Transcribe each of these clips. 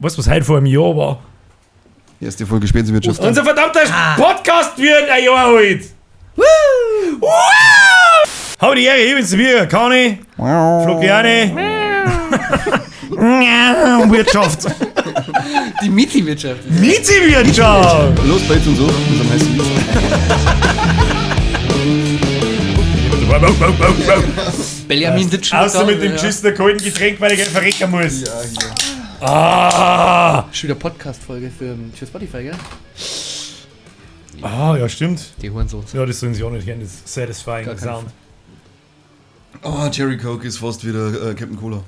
Weißt du, was heute vor einem Jahr war? Erste Folge Speziwirtschaft. Unser verdammter Podcast wird ein Jahr alt. Woo! Hau die Ehre, ich bin's wieder, Kani, Floriane. Wirtschaft. Die Mizi-Wirtschaft. Mizi-Wirtschaft. Los, Bates und so, mit am heißen Lied. Benjamin sitzt schon Außer da, mit dem ja. geschissenen kalten Getränk, weil ich gleich verrecken muss. Ja, hier. Ah! Schon wieder Podcast-Folge für Spotify, gell? Ah, ja, stimmt. Die Hurensohns. Ja, das sollen sie auch nicht hören, das satisfying Gar keinen Sound. Oh, Cherry Coke ist fast wieder Captain Cola.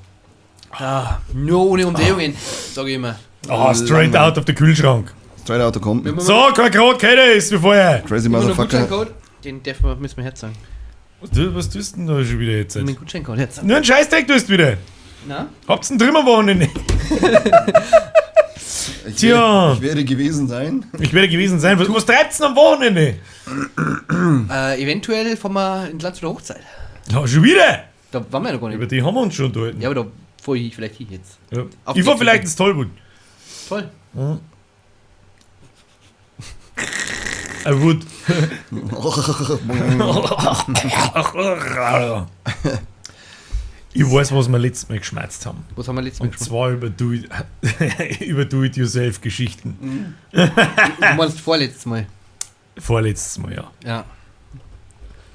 Ah, nur ohne Umdrehungen, sag ich immer. Ah, straight out of the Kühlschrank. Straight out of Compton. So, kein Grad, keiner ist wie vorher. Crazy Immer noch Motherfucker. Gutscheincode? Den dürfen wir, müssen wir herzeigen. Was tust du denn da schon wieder jetzt? Den Gutscheincode herzeigen. Nur einen Scheißdreck tust du wieder. Na? Habt's denn drüber Wochenende? Ich Tja. werde gewesen sein. Ich werde gewesen sein. Was treibt's denn am Wochenende? Eventuell fahren wir in Land zu der Hochzeit. Ja, schon wieder. Da waren wir ja noch gar nicht. Über die haben wir uns schon unterhalten. Ja, aber da fahr ich vielleicht hin jetzt. Ja. Auf Ich fahr die vielleicht ins Tollwut. Toll. I would. Ich weiß, was wir letztes Mal geschmerzt haben. Was haben wir letztes Mal Und gesprochen? zwar über Do-it über Do-it-yourself-Geschichten. Du meinst vorletztes Mal. Vorletztes Mal, ja. Ja.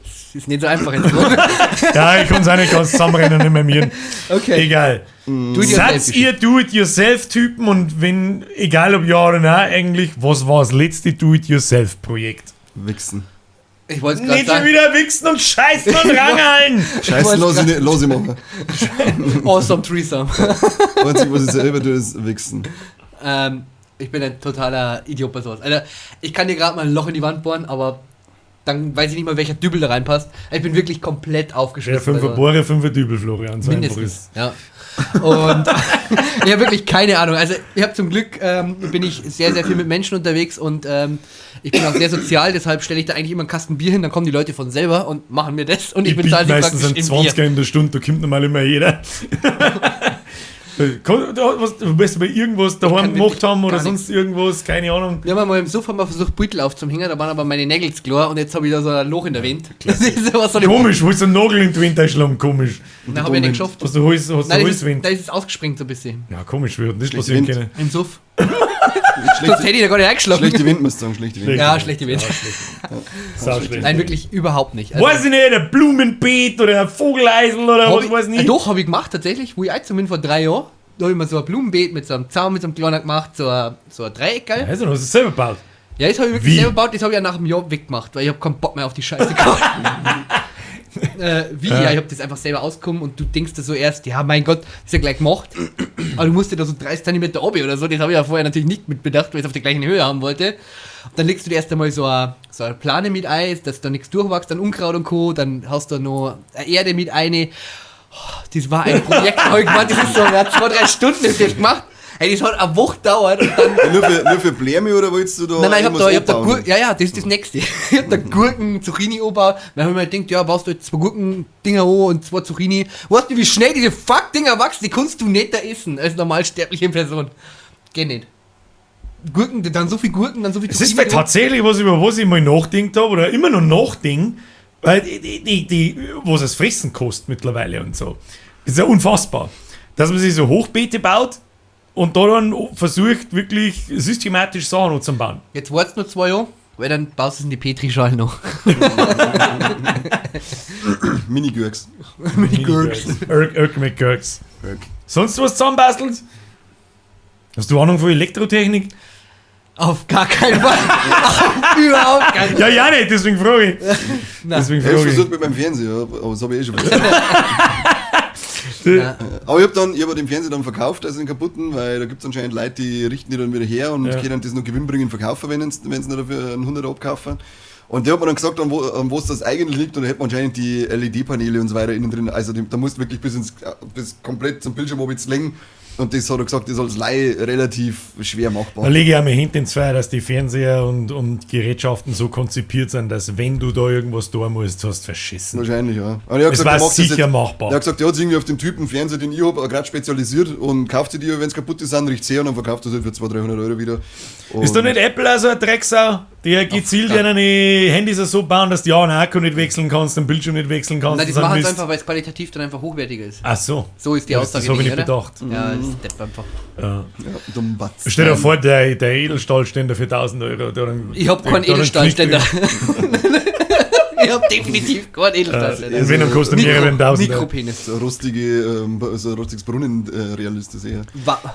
Das ist nicht so einfach jetzt. oder? Ja, ich kann es auch nicht ganz zusammenrennen in meinem Hirn. Okay. Egal. Do it yourself. Seid ihr Do-it-yourself-Typen und wenn, egal ob ja oder nein, eigentlich, was war das letzte Do-it-yourself-Projekt? Wichsen. Ich wollte es gerade Nicht schon sagen. wieder wichsen und scheißen und rangeln! Scheiße, wollt's lass ich, nicht, lass ich machen. Awesome Threesome. Einzig, was ich selber tue, ist wichsen. Ich bin ein totaler Idiot bei sowas. Alter, ich kann dir gerade mal ein Loch in die Wand bohren, aber dann weiß ich nicht mal, welcher Dübel da reinpasst. Ich bin wirklich komplett Ja, aufgeschmissen. fünfer bei sowas. Bohre, fünfer Dübel, Florian. So einfach Mindestens. ist. Ja. Und ich habe wirklich keine Ahnung. Also ich habe zum Glück bin ich sehr, sehr viel mit Menschen unterwegs und ich bin auch sehr sozial, deshalb stelle ich da eigentlich immer einen Kasten Bier hin, dann kommen die Leute von selber und machen mir das und ich Ich biete bezahle sie meistens praktisch einen in Bier. 20er in der Stunde, da kommt normal immer jeder. Was, weißt du, bei irgendwas daheim kann gemacht wirklich haben oder gar sonst irgendwas, keine Ahnung. Wir haben einmal im Sofa mal versucht, Beutel aufzuhängen, da waren aber meine Nägel zu klar und jetzt habe ich da so ein Loch in der Wand. Das ist sowas so Komisch, wo ist ein Nagel in die Wand einschlagen? Komisch. Nein, habe ich nicht geschafft. Hast du Holz, hast du Nein, das ist, Holzwind? da ist es ausgesprengt so ein bisschen. Ja, komisch, wir hätten das Schlechte passieren Wind. können. Im Suff. Sonst Schlechte, hätte ich da gar nicht eingeschlagen. schlechte Wind, musst du sagen. Schlechte Wind. Ja, schlechte Wind. Ja, schlecht. Sau schlecht. Nein, wirklich überhaupt nicht. Also, Weiß ich nicht, ein Blumenbeet oder ein Vogeleisel oder hab was ich, weiß ich nicht. Doch, habe ich gemacht tatsächlich, wo ich alt bin vor 3 Jahren. Da habe ich mir so ein Blumenbeet mit so einem Zaun, mit so einem kleinen gemacht, so ein Dreieck, gell? Also, du hast es selber gebaut. Ja, das habe ich wirklich Wie? selber gebaut, das habe ich ja nach einem Jahr weggemacht, weil ich habe keinen Bock mehr auf die Scheiße gehabt. Wie? Ja, ich habe das einfach selber ausgekommen und du denkst dir so erst, ja, mein Gott, ist ja gleich gemacht. Aber du musst dir da so 30 cm oben oder so, das habe ich ja vorher natürlich nicht mitbedacht, weil ich es auf der gleichen Höhe haben wollte. Und dann legst du dir erst einmal so eine Plane mit Eis, dass da nichts durchwächst, dann Unkraut und Co., dann hast du noch eine Erde mit eine. Oh, das war ein Projekt, hab ich gemeint, das ist so, ja, 2, 3 Stunden ist das gemacht. Hey, das hat eine Woche gedauert und dann Nur für Bläme oder willst du da Nein, nein, ich hab irgendwas da, ich hab da anbauen? Gurken, ja, ja, das ist das nächste. Ich hab da Gurken, Zucchini angebaut. Dann hab ich mir gedacht, ja, baust du jetzt 2 Gurken-Dinger an und 2 Zucchini. Weißt du, wie schnell diese Fuck-Dinger wachsen? Die kannst du nicht da essen, als normalsterbliche Person. Geh nicht. Gurken, dann so viel Gurken, dann so viel Es ist Zucchini. vielleicht tatsächlich was, über was ich mal nachdenkt habe oder immer noch nachdenke, weil die, was es Fressen kostet mittlerweile und so. Das ist ja unfassbar. Dass man sich so Hochbeete baut und da dann versucht, wirklich systematisch Sachen anzubauen. Jetzt wartest du noch 2 Jahre, weil dann baust du es in die Petrischale noch. Mini-Gurks. Mini-Gurks. Irk McGurks. Irk. Sonst was zusammenbastelt? Hast du Ahnung von Elektrotechnik? Auf gar keinen Fall. Auf überhaupt keinen Fall. Ja, ja nicht, deswegen frage ich. Nein. Deswegen Ich hab's frage ich. versucht mit meinem Fernseher, aber das habe ich eh schon versucht. Ja. Aber ich habe dann, ich hab den Fernseher dann verkauft, also den kaputten, weil da gibt es anscheinend Leute, die richten die dann wieder her und Ja. können das noch gewinnbringend verkaufen, wenn sie noch dafür einen 100er abkaufen. Und der hat mir dann gesagt, an was das eigentlich liegt, und da hätte man anscheinend die LED-Paneele und so weiter innen drin. Also die, da musst du wirklich bis komplett zum Bildschirm oben längen. Und das hat er gesagt, das ist als Laie relativ schwer machbar. Da lege ich auch mal hinten ins Feuer, dass die Fernseher und Gerätschaften so konzipiert sind, dass wenn du da irgendwas tun musst, hast du verschissen. Wahrscheinlich, ja. Aber er hat Es gesagt, war er macht das sicher jetzt- machbar. Er hat gesagt, er hat sich irgendwie auf den Typen Fernseher, den ich habe, gerade spezialisiert und kauft sich die, wenn es kaputt ist, sind, riecht her und dann verkauft er sie für 200, 300 Euro wieder. Und Ist da nicht Apple auch so ein Drecksau, die gezielt ihre Handys so bauen, dass du ja einen Akku nicht wechseln kannst, den Bildschirm nicht wechseln kannst? Nein, das und so ein machen sie Mist. einfach, weil es qualitativ dann einfach hochwertiger ist. Ach so. So ist die Ja, Aussage. Das habe ich nicht oder? bedacht. Ja, das ist depp einfach. Ja. Ja, dumm Batz. Stell dir vor, der Edelstahlständer für 1000 Euro. Der dann, Ich hab keinen der dann Edelstahlständer. Ich hab definitiv keinen Edelstahlständer. Und wenn, dann kostet er mehrere tausend. Euro. Mikropenis. So, so ein rostiges Brunnen-Real ist das eher.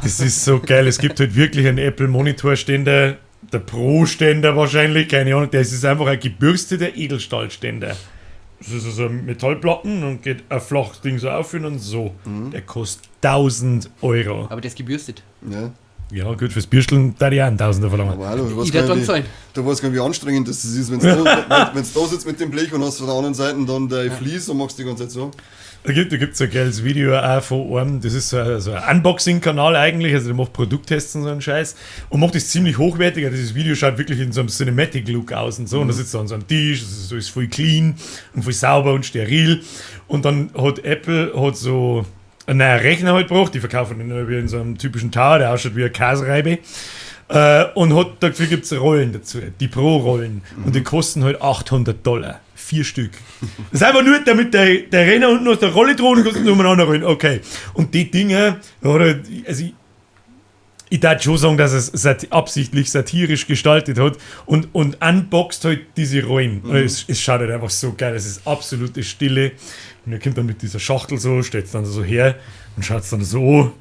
Das ist so geil. Es gibt halt wirklich einen Apple Monitorständer, der Pro-Ständer wahrscheinlich, keine Ahnung. Das ist einfach ein gebürsteter Edelstahlständer. Das ist so ein Metallplatten und geht ein flaches Ding so auf und so. Der kostet 1000 Euro. Aber der ist gebürstet. Ja. Ja, gut, fürs Bürsteln da die auch einen Tausender verlangen. Aber hallo, du weißt Ich werd gar nicht, dann zahlen. du weißt gar nicht, wie anstrengend das ist, wenn du da, wenn's da sitzt mit dem Blech und hast von der anderen Seite dann dein Vlies und machst die ganze Zeit so. Da gibt es ein geiles Video auch von einem, das ist so ein Unboxing-Kanal eigentlich, also der macht Produkttests und so einen Scheiß und macht das ziemlich hochwertig. Also dieses Video schaut wirklich in so einem Cinematic-Look aus und so. Und da sitzt er an so einem Tisch, es ist, so, ist voll clean und voll sauber und steril. Und dann hat Apple hat so einen neuen Rechner halt gebracht, die verkaufen den wie in so einem typischen Tower, der ausschaut wie eine Käsereibe. Und hat, dafür gibt es Rollen dazu, die Pro-Rollen. Und die kosten halt $800. 4 Stück. Das ist einfach nur, damit der Renner unten aus der Rolle drohen und kannst du umeinander rollen. Okay. Und die Dinge, oder, also ich darf schon sagen, dass es absichtlich satirisch gestaltet hat und unboxt halt diese Rollen. Und es schaut halt einfach so geil. Es ist absolute Stille. Und er kommt dann mit dieser Schachtel so, stellt es dann so her und schaut es dann so an.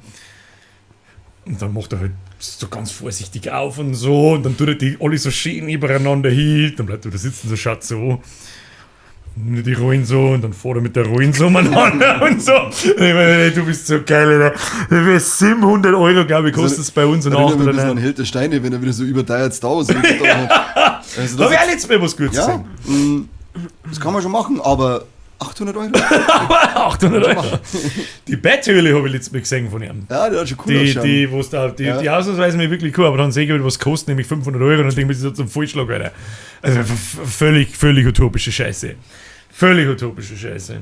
Und dann macht er halt so ganz vorsichtig auf und so. Und dann tut er die alle so schön übereinander hin. Dann bleibt er da sitzen, so schaut so. Und die Rollen so und dann fährt er mit der Rollen so umeinander und so. Und ich meine, ey, du bist so geil, Alter. Für 700 Euro, glaube ich, kostet es bei uns und Erinnert mich 8 ein oder bisschen an 9. Held der Steine, wenn er wieder so überteuert Star Wars ja. Hat. Also Da das habe ich auch letztes Mal was Gutes ja, gesehen. das kann man schon machen, aber 800 Euro? 800 Euro. Die Betthöhle habe ich letztes Mal gesehen von ihm. Ja, der hat schon cool Die, ausschauen. die, wo's da, die, Ja. die ausnahmsweise mir wirklich cool, aber dann sehe ich halt, was kostet, nämlich 500 Euro und dann denke ich mir, das ist so ein Vollschlag, Alter. Also völlig, völlig utopische Scheiße. Völlig utopische Scheiße.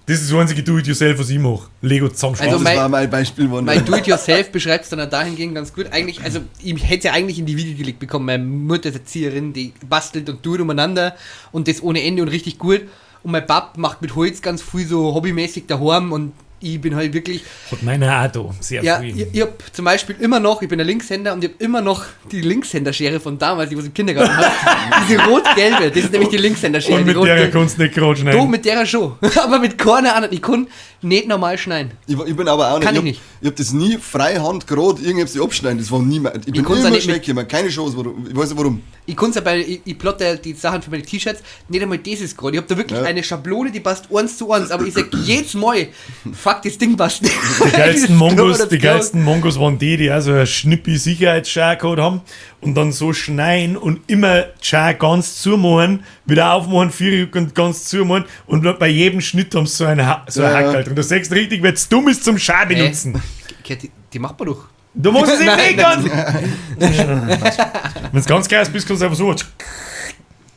Das ist das einzige Do-it-yourself, was ich mache. Lego zusammenschrauben. Also das mein- war mein Beispiel. Mann. Mein Do-it-yourself beschreibt es dann auch dahingehend ganz gut. Eigentlich, also ich hätte es ja eigentlich in die Wiege gelegt bekommen. Meine Mutter ist Erzieherin, die bastelt und tut umeinander und das ohne Ende und richtig gut. Und mein Pap macht mit Holz ganz viel so hobbymäßig daheim und ich bin halt wirklich. Hat meiner auch da, sehr Ja, viel. ich hab zum Beispiel immer noch, ich bin ein Linkshänder und ich hab immer noch die Linkshänderschere von damals, die ich was im Kindergarten hatte. Diese rot-gelbe, das ist nämlich die Linkshänderschere. Und die mit der rot-gelbe. kannst du nicht gerade schneiden. Doch, mit der schon. Aber mit keiner anderen. Ich kann nicht normal schneiden. Ich bin aber auch nicht. Kann ich ich nicht. Ich hab das nie freihand gerade irgendwas abschneiden. Das war nie mein. Ich bin konnt's auch immer nicht schnell mit- gekommen. Keine Chance. Warum. Ich weiß nicht warum. Ich kann's ja bei, ich plotte die Sachen für meine T-Shirts, nicht einmal das ist gerade. Ich hab da wirklich Ja. eine Schablone, die passt eins zu eins, aber ich sag jedes Mal, fuck, das Ding passt nicht. Die geilsten Mongos, Das die geilsten Mongos waren die, die also ein schnippi Sicherheitsschar gehabt haben und dann so schneien und immer Schar ganz zumachen, wieder aufmachen, vier und ganz zumachen und bei jedem Schnitt haben sie so einen so ein Ja, ja. Hackerl drin. Du sagst richtig, wer zu dumm ist zum Schar benutzen. Die macht man doch. Du musst es eben Nein, nicht ganz. Wenn es ganz geil ist, bist du einfach so,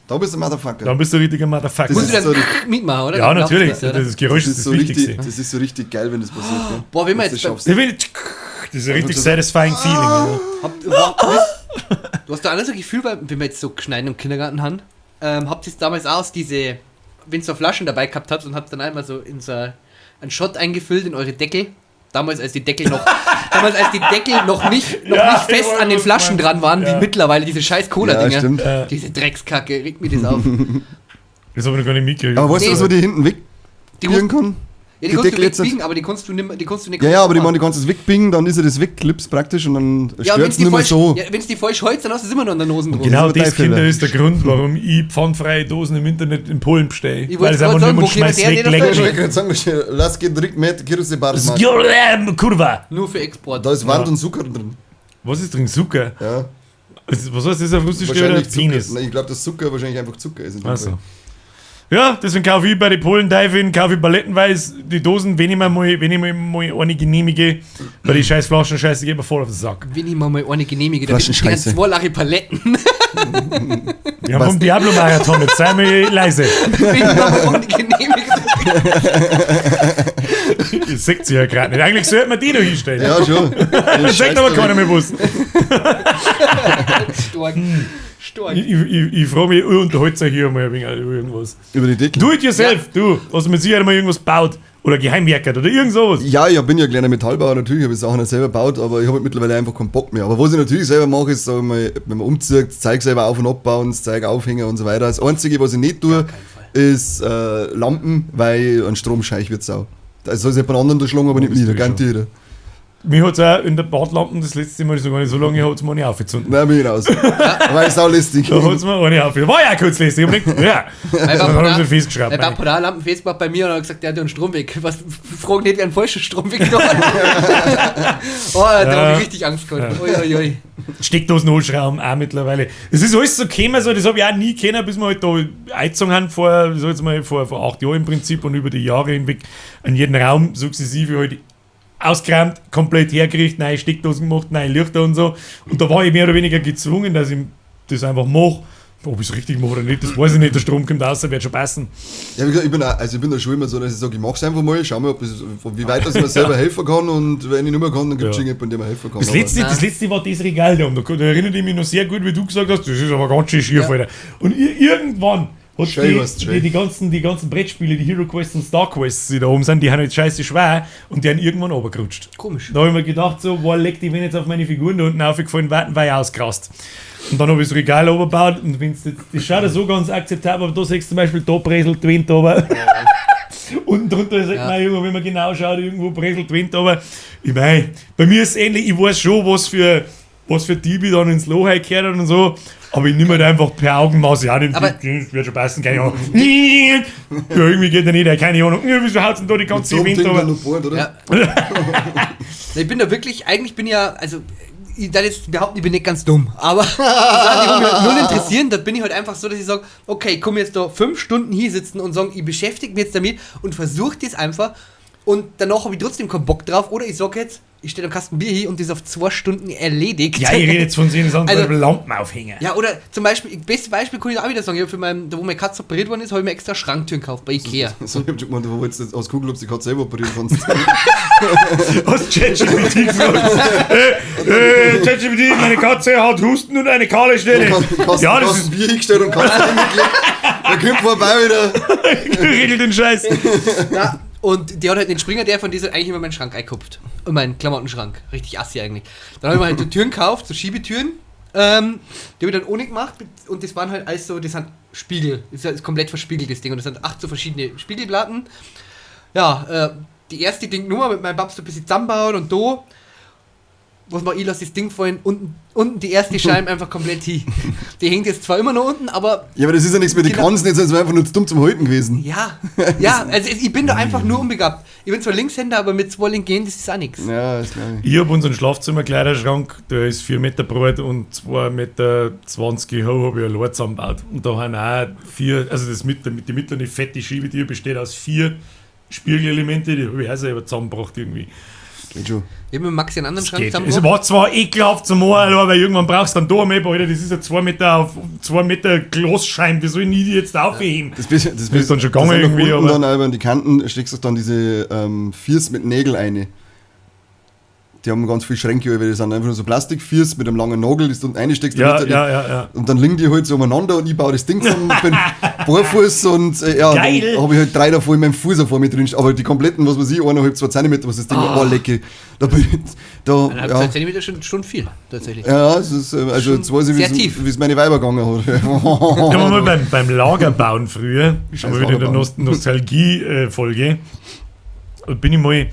Da bist du Motherfucker. dann bist du richtig ein Motherfucker. Das Musst du ist dann so mitmachen, oder? Ja, Dann läuft's natürlich. besser, oder? Das Geräusch das ist ist das so richtig, Wichtigste. das ist so richtig geil, wenn das passiert. Gell? Boah, wenn wir Wenn's jetzt das schaffst. Ich will- Das ist ein richtig satisfying Feeling. Ja. Du hast da auch so ein Gefühl, weil, wenn wir jetzt so geschneiden im Kindergarten haben, habt ihr es damals auch aus diese, wenn ihr so Flaschen dabei gehabt habt und habt dann einmal so in so einen Shot eingefüllt in eure Deckel. Damals, als die Deckel noch, damals, als die Deckel noch nicht, noch Ja, nicht fest ich weiß, an den was du Flaschen meinst. dran waren, Ja. wie mittlerweile diese scheiß Cola-Dinger. Ja, stimmt. Ja. Diese Dreckskacke, regt mir das auf. Das habe ich noch gar nicht mitgekriegt. Aber weißt du, Nee. was man die hinten Die wegbiegen kann? Ja, die Die kannst du Deckel jetzt wegbiegen, aber die kannst du nicht, die kannst du nicht Ja, ja, aber die, machen. meine, die kannst du es wegbiegen, dann ist ja das wegklips praktisch und dann ja, und stört wenn's es die nicht mehr falsch, so. ja, wenn's die falsch holst, dann hast du es immer noch in der Nose drin. Genau Das ist das, aber dein Kinder, Fehler. ist der Grund, warum ich pfandfreie Dosen im Internet in Polen bestelle. Ich Weil wollte es einfach gerade nur sagen, wo schmeißt käme der weg, denn auf leck Ich mich. wollte gerade sagen, lass geht direkt mit Kirse Barsmark. Kurva. Nur für Export. Da ist Wand Ja. und Zucker drin. Was ist drin? Zucker? Ja. Was heißt das auf Russisch? Oder Wahrscheinlich Zucker. Penis? Nein, ich glaube, dass Zucker wahrscheinlich einfach Zucker ist. in dem Also. Fall. Ja, deswegen kaufe ich bei den Polen Teufeln, kaufe ich palettenweise die Dosen, wenn ich mir mal eine genehmige, weil die scheiß Flaschen Scheiße geht mir voll auf den Sack. Wenn ich mir mal eine genehmige, da Flaschenscheiße. 2 Lache Paletten. Wir haben vom Diablo-Marathon, jetzt sei mal leise. Wenn ich mir mal eine genehmige. Das seht ihr ja gerade nicht. Eigentlich sollte man die noch hinstellen. Ja, schon. Das sagt aber keiner mehr was. Stark. Stark. Ich frage mich, ihr unterhaltet euch hier mal ein wenig über irgendwas. Über die Deckel. Do it yourself, du. Was man sicher mal irgendwas baut. Oder geheimwerkert oder irgend sowas. Ja, ich bin ja kleiner Metallbauer, natürlich habe ich Sachen nicht selber gebaut, aber ich habe halt mittlerweile einfach keinen Bock mehr. Aber was ich natürlich selber mache, ist, sag ich mal, wenn man umzieht, das Zeug selber auf- und abbauen, das Zeug aufhängen und so weiter. Das Einzige, was ich nicht tue, ist Lampen, weil ein Stromscheich wird sau. Das soll sich jemand anderen durchschlagen, aber nicht das mir, tue ich garantiert. Mir hat es auch in der Badlampen das letzte Mal, das ist noch gar nicht so lange, hat es mir eine aufgezündet. Nein, bin ich raus. Weil ich sau lästig. Da hat es mir eine aufgezündet. War ja auch kurz lästig. Ich hab gedacht, ja. Mein Dann haben sie festgeschraubt. Mein Papa hat auch Lampen festgemacht bei mir und hat gesagt, der hat einen Stromweg. Was, frag nicht, wer einen falschen Stromweg da hat. Oh, da hab ich richtig Angst gehabt. Ui, ui, ui. Steckdosen hochschrauben auch mittlerweile. Es ist alles so gekommen, so, das habe ich auch nie kennen, bis wir halt da eingezogen haben, vor, sag jetzt mal, vor 8 Jahren im Prinzip und über die Jahre hinweg an jeden Raum sukzessive halt ausgeräumt, komplett hergerichtet, neue Steckdosen gemacht, neue Lichter und so. Und da war ich mehr oder weniger gezwungen, dass ich das einfach mache. Ob ich es richtig mache oder nicht, das weiß ich nicht. Der Strom kommt raus, wird schon passen. Ja, wie gesagt, ich bin da schon immer so, dass ich sage, ich mach's einfach mal, schau mal, ob es, wie weit dass ich mir selber helfen kann und wenn ich nicht mehr kann, dann gibt es Ja. schon jemanden, der mir helfen kann. Das letzte war das Regal da. Und da erinnere ich mich noch sehr gut, wie du gesagt hast, das ist aber ganz schön schief, Ja. Alter. Und irgendwann hat Schön war's, schön. die ganzen Brettspiele, die Hero Quests und Star Quests, die da oben sind, die haben jetzt scheiße schwer und die haben irgendwann runtergerutscht. Komisch. Da habe ich mir gedacht, so, boah, leck die, wenn jetzt auf meine Figuren da unten aufgefallen wären, war ich ausgerast. Und dann habe ich das Regal obergebaut und wenn's jetzt, das schaut ja so ganz akzeptabel, aber da siehst du zum Beispiel, da bräselt die Wind runter. Unten drunter sagt man, Junge, wenn man genau schaut, irgendwo bräselt die Wind runter. Ich meine, bei mir ist es ähnlich, ich weiß schon, was für Diebe dann ins Loch kehren und so, aber ich nehme halt einfach per Augenmaß, ja, Aber- das wird schon passen, keine Ahnung. Ja, irgendwie geht der nicht, keine Ahnung. Ja, wieso haut's denn da die ganze so einem Wind Ding runter? dann noch bohrt, oder? Ja. Ich bin da wirklich, eigentlich bin ich ja, also ich darf jetzt behaupten, ich bin nicht ganz dumm, aber die Sachen, die mich halt null interessieren, da bin ich halt einfach so, dass ich sage, okay, ich komme jetzt da 5 Stunden hier sitzen und sagen, ich beschäftige mich jetzt damit und versuche das einfach und danach habe ich trotzdem keinen Bock drauf oder ich sage jetzt, ich stelle einen Kasten Bier hier und das ist auf 2 Stunden erledigt. Ja, ich rede jetzt von sehen, sonst Also- Lampen aufhängen. Ja, oder zum Beispiel, bestes Beispiel kann ich auch wieder sagen, ich hab für meinen, da wo meine Katze operiert worden ist, habe ich mir extra Schranktüren gekauft bei Ikea. So, ich hab schon gemeint, du wolltest jetzt aus Kugel, ob sie gerade selber operieren kannst. Hast ChatGPT gefragt? ChatGPT, meine Katze hat Husten und eine kahle Stelle. Kannst, Ja, das kannst ist ein Bier hingestellt und kannst hingelegt. Der kommt vorbei wieder. regelt den Scheiß. Ja, und die hat halt den Springer, der von dieser eigentlich immer meinen Schrank eingekupft. Und meinen Klamottenschrank. Richtig assi eigentlich. Dann habe ich mir halt so Türen gekauft, so Schiebetüren. Die habe ich dann ohne gemacht und das waren halt alles so, das sind Spiegel. Das ist komplett verspiegelt, das Ding. Und das sind 8 so verschiedene Spiegelplatten. Ja, die erste Ding-Nummer mit meinem Babs so ein bisschen zusammenbauen und da. Was mach ich, lass das Ding fallen, unten die erste Scheibe einfach komplett hin. Die hängt jetzt zwar immer noch unten, aber Ja, aber das ist ja nichts mit den Genau. Kanzen, jetzt ist einfach nur zu dumm zum Halten gewesen. ja, ja, also ich bin da einfach nur unbegabt. Ich bin zwar Linkshänder, aber mit zwei linken Händen, das ist auch nichts. Ja, das glaube ich. Ich habe unseren Schlafzimmerkleiderschrank, der ist 4 Meter breit und 2,20 Meter hoch, habe ich allein zusammengebaut. Und da haben auch 4, also das mit die mittlere fette Schiebetür besteht aus 4 Spiegelelemente, die habe ich auch selber zusammengebracht irgendwie. Geht schon. Ich habe mit Maxi einen anderen Das Schrank geht. Es zusammengebracht. war zwar ekelhaft zum Ohren, aber irgendwann brauchst du dann da mehr, Alter, das ist ja 2 Meter auf 2 Meter Glasscheiben, wie soll ich die jetzt aufheben? Das, das, das, ist dann schon gegangen das sind nach irgendwie, unten aber- dann aber an die Kanten steckst du dann diese Fiers mit Nägel rein. Die haben ganz viel Schränke, weil das sind einfach nur so Plastikfiers mit einem langen Nagel, das du unten reinsteckst. Ja, damit ja, ja, ja. Und dann liegen die halt so umeinander und ich baue das Ding zusammen, bin barfuß und ja, Geil. dann habe ich halt 3 davon in meinem Fuß vor mir drin. Aber die kompletten, was weiß ich, 1,5, 2 Zentimeter, was das Ding war, oh, lecke. Da bin ich, da, Eineinhalb, ja. zwei Zentimeter schon viel, tatsächlich. Ja, es ist, also jetzt weiß ich, sehr tief. wie es meine Weiber gegangen hat. Ja, mal beim Lagerbauen früher, Scheiß haben wir wieder in der Lagerbauen. Nostalgie-Folge, bin ich mal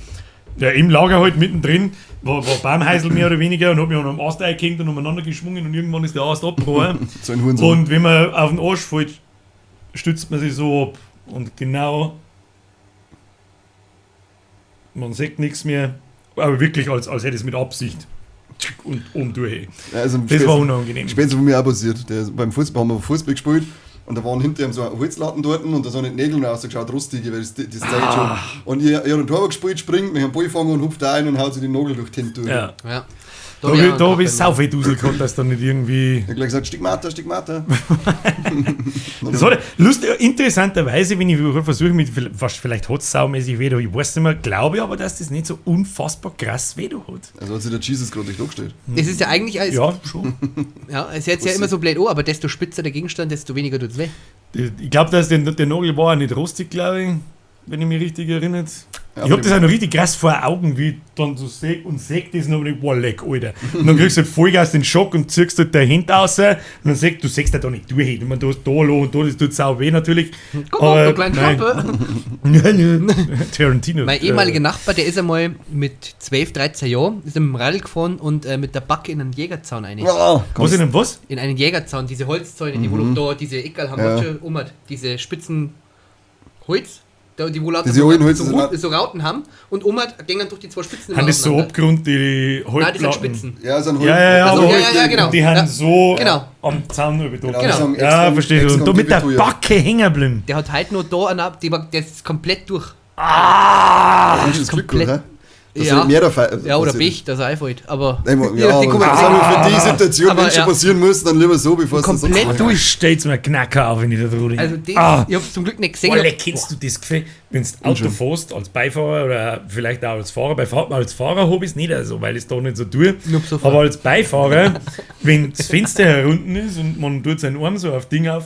ja, im Lager halt mittendrin, war Baumhäusl mehr oder weniger und hab mich an einem Ast eingehängt und umeinander geschwungen und irgendwann ist der Ast abgebrochen. So ein Hurensohn. Und wenn man auf den Arsch fällt, stützt man sich so ab. Und genau, man sieht nichts mehr, aber wirklich, als hätte ich es mit Absicht und oben durch. Ja, also Das war unangenehm. Später von mir auch passiert. Beim Fußball haben wir Fußball gespielt Und da waren hinter ihm so Holzlatten dort und da sind die Nägel noch rausgeschaut, rostige, weil das zeigt schon. Und ich hab einen Torwart gespielt, springt, mich am Ball fangen und hupft da ein und haut sich den Nagel durch die Hände durch. Ja. Ja. Da hab ich sau viel Dusel gehabt, dass da nicht irgendwie. Ich hab gleich gesagt, Stigmata, Stigmata. Das hat, lustig, interessanterweise, wenn ich versuche, mit vielleicht hat es saumäßig weh, ich weiß nicht mehr, glaube ich aber, dass das nicht so unfassbar krass weh hat. Also hat sich der Jesus gerade nicht angestellt. Das ist ja eigentlich. Als, ja, schon. Ja, es hört sich ja immer so blöd an, aber desto spitzer der Gegenstand, desto weniger tut's weh. Ich glaube, dass der Nagel war auch nicht rostig, glaube ich, wenn ich mich richtig erinnere. Ja, ich hab das auch noch richtig krass vor Augen, wie ich dann so säg und säg das noch und ich, boah, leck, Alter. Und dann kriegst du halt Vollgas den Schock und ziehst halt deine Hände raus und dann sägst du, sägst halt da nicht durch. Ich meine, du hast da Loch und da, das tut sau weh natürlich. Guck mal, du kleine Schlampe. Nein, nein. Tarantino. Mein ehemaliger Nachbar, der ist einmal mit 12, 13 Jahren, ist im Radl gefahren und mit der Backe in einen Jägerzaun rein. Oh, was in einem was? In einen Jägerzaun, diese Holzzäune, die wo noch da diese Eckerl haben, ja. schon um, diese spitzen Holz. Da, die wo lauter so Rauten haben und Oma gingen durch die zwei Spitzen. Haben das so Abgrund, die Holzplatten? Nein, das sind Spitzen. Ja, sind Holz. Ja, also, ja, genau. Die haben so genau. am Zaun über Genau. Ja, verstehe ich. Und da mit der Backe hängen geblieben. Der hat halt nur da eine, der ist komplett durch. Ah! Das ist Glück, oder? Das ja, mehr ja, oder Pech, dass er einfällt. Aber, ja, aber für die Situation, wenn es schon passieren muss, dann lieber so, bevor es komplett durch. Stellt's mir Knacker auf, wenn ich da drüber. Also, das, ich hab's zum Glück nicht gesehen. Olle, kennst du das Gefühl, wenn du Auto fährst, als Beifahrer oder vielleicht auch als Fahrer? Als Fahrer hab ich's nicht so, weil ich es da nicht so tue. Aber als Beifahrer, wenn das Fenster herunten ist und man tut seinen Arm so auf Ding auf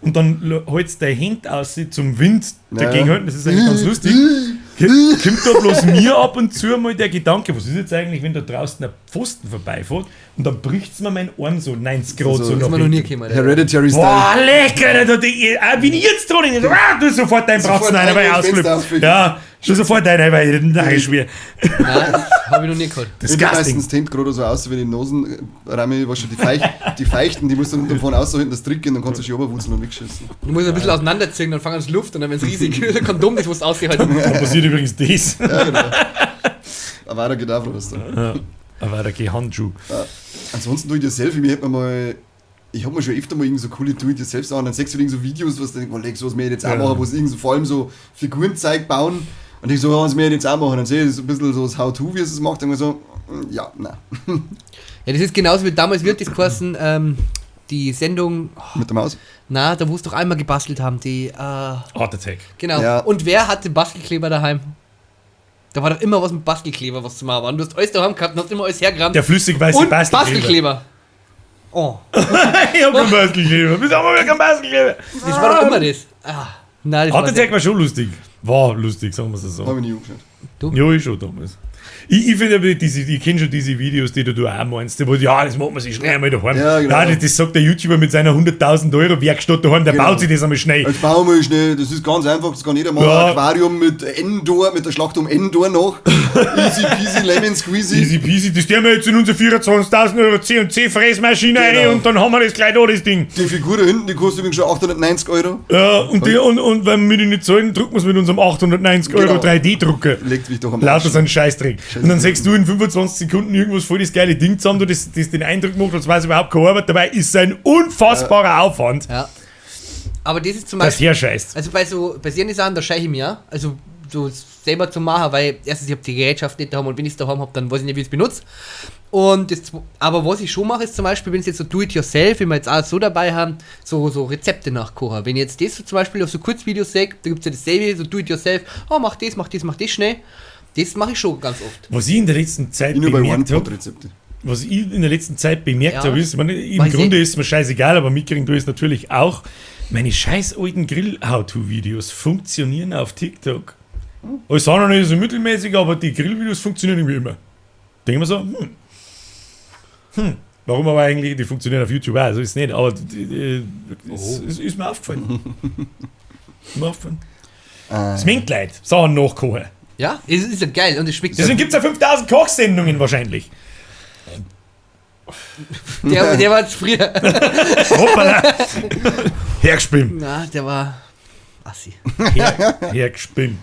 und dann hältst du deine Hände aus zum Wind dagegen halten, das ist eigentlich ganz lustig. Kommt da bloß mir ab und zu mal der Gedanke, was ist jetzt eigentlich, wenn da draußen ein Pfosten vorbeifährt und dann bricht's mir mein Arm so 90 Grad also, so nach nach noch nie gekommen, Hereditary Style. Boah, lecker! Da, bin ich jetzt dran, du sofort deinen Bratzen rein, weil ich ausflippe. Ja, du sofort deinen, weil ich den schwer. Nein, das hab ich noch nie gehabt. Das ist meistens die Hände gerade so aus, wie die Nosenräume, weißt du, die Feichten, die musst du dann vorne aushalten, das trinken, dann kannst du schon runterwurzeln und wegschießen. Du musst ein bisschen auseinanderziehen, dann fangen an Luft und dann, wenn es riesig ist, Kondom, das musst du aushalten. Da passiert übrigens das. Ja, genau. Aber weiter geht auch was da. Ja, aber da geht Handschuh. Ja. Ansonsten Do-it-yourself, ich hab mir schon öfter mal irgend so coole Do-it-yourself Sachen, dann siehst du irgend so Videos, was du denkst, oh, leck, sowas möchte ich jetzt auch machen, wo sie irgend so, vor allem so Figurenzeug bauen und ich so, ja, was möchte ich jetzt auch machen, dann sehe ich so ein bisschen so das How-To, wie es macht, und so, ja, nein. Ja, das ist genauso wie damals wird das geheißen, die Sendung... Oh, mit der Maus? Na, da wo es doch einmal gebastelt haben, die... Art Attack. Genau. Ja. Und wer hatte Bastelkleber daheim? Da war doch immer was mit Bastelkleber, was zu machen war. Und du hast alles daheim gehabt und hast immer alles hergerannt. Der flüssig weiße und Bastelkleber. Bastelkleber. Oh. Ich hab keinen Bastelkleber. Wieso haben wir keinen Bastelkleber? Das war doch immer das. Ah, nein, das Art Attack war schon lustig. War lustig, sagen wir es so. Hab ich nie angeschaut. Du? Ja, ich schon damals. Ich finde aber, ich kenne schon diese Videos, die du auch meinst, wo, ja, das macht man sich schnell einmal daheim. Ja, genau. Nein, das sagt der YouTuber mit seiner 100.000 Euro Werkstatt daheim, der genau. baut sich das einmal schnell. Das bauen wir schnell, das ist ganz einfach, das kann jeder machen. Ja. Aquarium mit Endor, mit der Schlacht um Endor noch. Easy peasy, lemon squeezy. Easy peasy, das stellen wir jetzt in unsere 24.000 Euro C&C Fräsmaschine genau. rein und dann haben wir das gleich da, das Ding. Die Figur da hinten, die kostet übrigens schon 890 Euro. Ja, und, und wenn wir die nicht zahlen, drucken wir es mit unserem 890 Euro 3D-Drucker. Legt mich doch am Lauter so ein Scheißdreck. Und dann sagst du in 25 Sekunden irgendwas voll das geile Ding zusammen, du das den Eindruck macht, als wäre es überhaupt keine Arbeit. Dabei ist es ein unfassbarer Aufwand. Ja. Aber das ist zum Beispiel. Das herscheißt. Also bei so bei solchen Sachen, da scheiche ich mir, also so selber zu machen, weil erstens, ich habe die Gerätschaft nicht daheim und wenn ich es daheim habe, dann weiß ich nicht, wie ich es benutze. Und das, aber was ich schon mache, ist zum Beispiel, wenn es jetzt so Do-it-yourself, wenn wir jetzt auch so dabei haben, so Rezepte nachkochen. Wenn ich jetzt das so zum Beispiel auf so Kurzvideos sehe, da gibt es ja dasselbe, so Do-it-yourself, oh, mach das, mach das, mach das schnell. Das mache ich schon ganz oft. Was ich in der letzten Zeit bemerkt habe, was ich in der letzten Zeit bemerkt habe, ist, meine, im Grunde ist mir scheißegal, aber mitkriegen du es natürlich auch, meine scheiß alten Grill-How-To-Videos funktionieren auf TikTok. Alles andere ist so mittelmäßig, aber die Grillvideos funktionieren irgendwie immer. Denke ich mir so, warum aber eigentlich, die funktionieren auf YouTube auch, so ist es nicht, aber es ist mir aufgefallen. Ist mir aufgefallen. Es mengt Leute, Sachen nachkochen. Ja, es ist ja geil und es schmeckt. Deswegen gibt es ja 5000 Kochsendungen wahrscheinlich. Der war jetzt früher. Hoppala. Hergespinnt. Na, der war assi. Hergespinnt.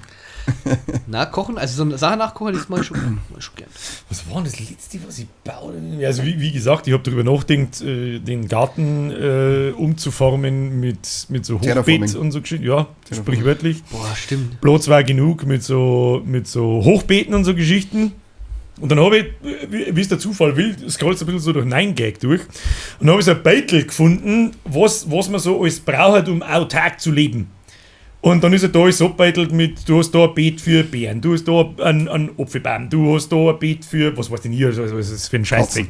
Na, kochen, also so eine Sache nachkochen, das mache ich schon, mach ich schon gern. Was war denn das letzte, was ich baue? Also wie gesagt, ich habe darüber nachgedacht, den Garten umzuformen mit so Hochbeet Terraforming. und so Geschichten. Ja, sprichwörtlich. Boah, stimmt. Platz war genug mit so Hochbeeten und so Geschichten. Und dann habe ich, wie es der Zufall will, scrollst ein bisschen so durch 9gag durch. Und dann habe ich so ein Beitel gefunden, was man so alles braucht, um autark zu leben. Und dann ist er da alles abbeitelt mit, du hast da ein Beet für Beeren, du hast da einen Apfelbaum, du hast da ein Beet für, was weiß denn ich, was ist das für ein Scheißdreck?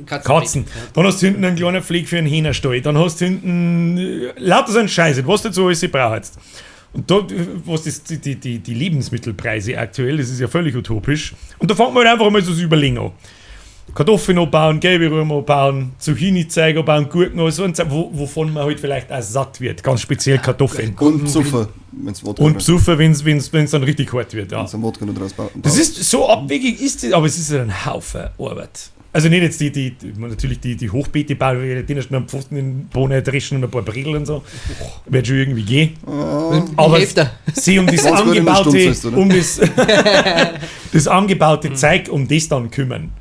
Katzen. Ja. Dann hast du hinten einen kleinen Pfleg für einen Hähnerstall, dann hast du hinten lauter so einen Scheiß, was du so alles brauchst. Und da, was ist die Lebensmittelpreise aktuell, das ist ja völlig utopisch. Und da fängt man halt einfach mal so zu überlegen an. Kartoffeln anbauen, gelbe Rüben anbauen, Zucchini-Zeug anbauen, Gurken, so ein Zeug, wovon man halt vielleicht auch satt wird, ganz speziell Kartoffeln. Und Psuffer, wenn's Wodka Und Psuffer, wenn's dann richtig hart wird, ja. Wenn's Wodka noch draus bauen. Das ist so abwegig, ist das, aber es ist ja ein Haufen Arbeit. Also nicht jetzt die natürlich die Hochbeete bauen, die schon am Pfosten in Bohnen dreschen und ein paar Bredel und so. Wird schon irgendwie gehen. Aber sie um das angebaute, um das, das angebaute Zeug, um das dann kümmern.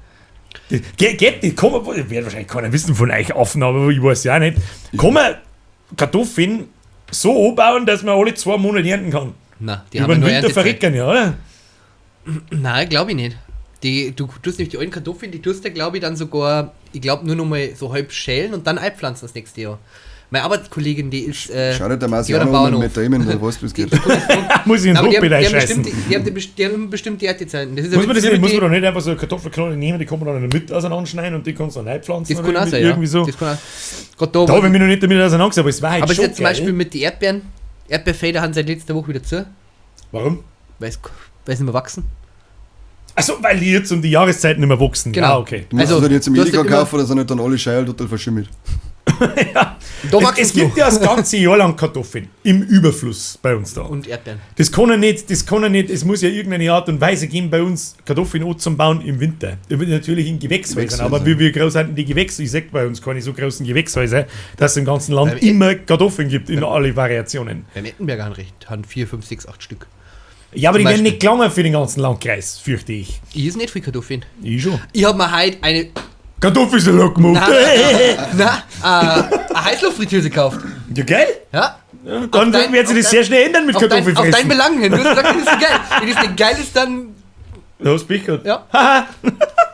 Geht, kann man, wird wahrscheinlich keiner wissen von euch offen, aber ich weiß ja auch nicht. Kann man Kartoffeln so anbauen, dass man alle 2 Monate ernten kann? Na, die über haben den Winter verrecken, ja, oder? Nein, glaube ich nicht. Du tust nämlich die alten Kartoffeln, die tust du, glaube ich, dann sogar, ich glaube, nur noch mal so halb schälen und dann einpflanzen das nächste Jahr. Meine Arbeitskollegin, die ist. Schau nicht der Marciano mit Damon, der weiß, wie es geht. Muss ich ins Hochbeet einscheißen. Die haben bestimmt die Erntezeiten. Das ist muss man, muss man doch nicht einfach so eine Kartoffelknolle nehmen, die kann man dann in der Mitte auseinanderschneiden und die kannst du dann einpflanzen. Das kann auch sein, irgendwie ja. So. Das kann auch. Grad da habe ich mich noch nicht damit auseinandergesetzt, aber es war halt aber schon ist ja zum Beispiel mit den Erdbeeren. Erdbeerfelder haben seit letzter Woche wieder zu. Warum? Weil sie nicht mehr wachsen. Achso, weil die jetzt um die Jahreszeit nicht mehr wachsen. Genau. Ah, okay. Du musst also, jetzt im Edeka kaufen, oder sind nicht dann alle Scheilen total verschimmelt. Ja. Es gibt ja das ganze Jahr lang Kartoffeln im Überfluss bei uns da. Und Erdbeeren. Das kann ja nicht, es muss ja irgendeine Art und Weise geben, bei uns Kartoffeln anzubauen im Winter. Natürlich in Gewächshäusern, aber wie groß sind die Gewächse? Ich sag bei uns keine so großen Gewächshäuser, dass es im ganzen Land immer Kartoffeln gibt, in alle Variationen. Beim Ettenberger haben 4, 5, 6, 8 Stück. Ja, aber die werden nicht gelangen für den ganzen Landkreis, fürchte ich. Ich esse nicht viel Kartoffeln. Ich schon. Ich hab mir heute eine Kartoffelsalat gemacht. Nein, eine Heißluftfritteuse gekauft. Ja, geil? Ja. Ja, dann wird sich das sehr schnell ändern mit Kartoffelfressen. Auf dein Belang hin. Du hast gesagt, das ist geil. Wenn das nicht geil ist, dann... Du hast Pech gehabt. Ja.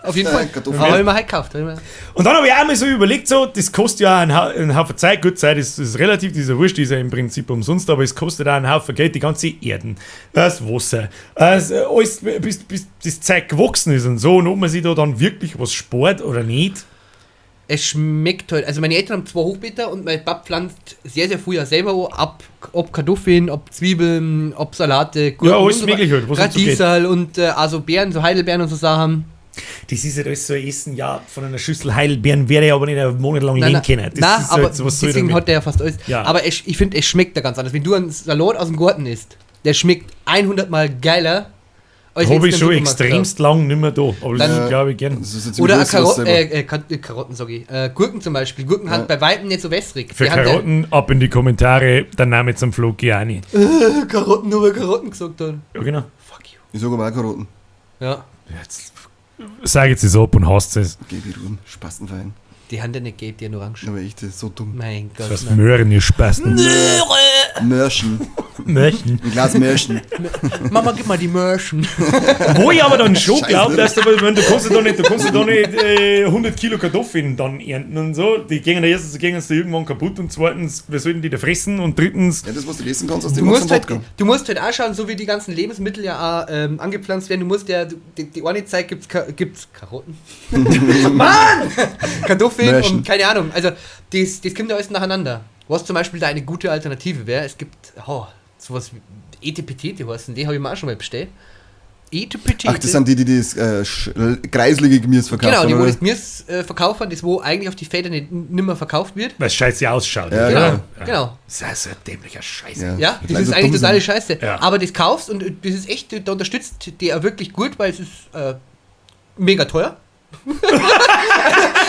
Auf jeden Fall. Aber hab ich mir heute gekauft. Und dann habe ich auch mal so überlegt, so, das kostet ja einen Haufen Zeit. Gut, Zeit ist relativ, die ist ja wurscht, die ist ja im Prinzip umsonst, aber es kostet auch einen Haufen Geld, die ganze Erden, das Wasser, das alles, bis das Zeug gewachsen ist und so. Und ob man sich da dann wirklich was spart oder nicht. Es schmeckt halt. Also meine Eltern haben 2 Hochbeete und mein Pap pflanzt sehr, sehr früh ja selber ab, ob Kartoffeln, ob Zwiebeln, ob Salate, Gurken, ja, alles mögliche halt, was Radieserl und also Beeren, so Heidelbeeren und so Sachen. Das ist ja alles so ein Essen, ja, von einer Schüssel Heidelbeeren werde ich aber nicht einen Monat lang leben können. Das nein, ist aber halt, was deswegen hat der ja fast alles. Ja. Aber ich finde, es schmeckt da ganz anders. Wenn du einen Salat aus dem Garten isst, der schmeckt 100 Mal geiler. Habe ich schon extremst lang nicht mehr da, aber das glaube ich gern. Oder Karotten, sag ich. Gurken zum Beispiel. Gurken haben bei Weitem nicht so wässrig. Für Karotten ab in die Kommentare, der Name zum Flo Gianni. Karotten, nur weil Karotten gesagt haben. Ja, genau. Fuck you. Ich sag aber auch Karotten. Ja. Jetzt sag jetzt es ab und hasst es. Geh wieder rum, Spastenverein. Die haben ja nicht gelb, die haben orange. Aber echt, das ist so dumm. Mein Gott. Das heißt Möhren, ihr Spasten. Möhre! Mörschen. Mörchen. Ein Glas Mörschen. Mama, gib mal die Mörschen. Wo ich aber dann schon glaube, dass du, du kannst ja da nicht 100 Kilo Kartoffeln dann ernten und so. Die gehen ja erstens gehen sie irgendwann kaputt und zweitens, wir sollten die da fressen und drittens... Ja, das, was du essen kannst, aus dem machst du Wodka. Du musst halt auch schauen, so wie die ganzen Lebensmittel ja auch angepflanzt werden, du musst ja, die eine Zeit gibt's Karotten. Mann! Kartoffeln und keine Ahnung. Also, das kommt ja alles nacheinander. Was zum Beispiel da eine gute Alternative wäre, es gibt sowas wie Etepetete heißen, die habe ich mir auch schon mal bestellt. Etepetete. Ach, das sind die das kreiselige Gemüse verkaufen. Genau, die, wo das Gemüse verkaufen, das wo eigentlich auf die Felder nicht nimmer verkauft wird. Weil es scheiße ausschaut. Ja, genau. Genau. Das ist so ein dämlicher Scheiße. Ja, ja, das ist eigentlich totale Scheiße. Ja. Aber das kaufst und das ist echt, da unterstützt die auch wirklich gut, weil es ist mega teuer.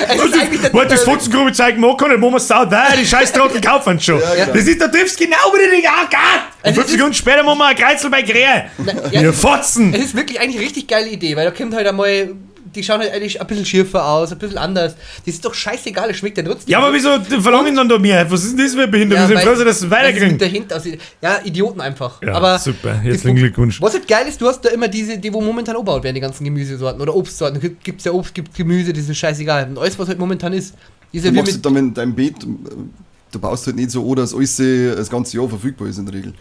Es ist eigentlich Boah, das Fotzengrube zeigen mag kann nicht, machen wir Sau, da, die scheiß Trottel kaufen schon. Ja, genau. Das ist, da triffst genau wieder den, ah Gott! Und Also 5 es ist- Sekunden später machen wir ein Kreuzel bei Krähe. ja, Ihr Fotzen! Es ist wirklich eigentlich eine richtig geile Idee, weil da kommt halt einmal, die schauen halt eigentlich ein bisschen schiefer aus, ein bisschen anders. Das ist doch scheißegal, es schmeckt ja trotzdem. Ja, aber wieso verlangen dann da mehr? Was ist denn das für eine Behinderung? Wir sind froh, dass sie weil es weiterkriegen. mit dahinter aussieht. Ja, Idioten einfach. Ja, aber super. Herzlichen Glückwunsch. Was halt geil ist, du hast da immer diese, die wo momentan angebaut werden, die ganzen Gemüsesorten oder Obstsorten. Gibt es ja Obst, gibt Gemüse, das ist scheißegal. Und alles, was halt momentan ist, ist ja Du wie machst mit, halt dann in deinem Beet, du baust halt nicht so an, dass alles das ganze Jahr verfügbar ist in der Regel.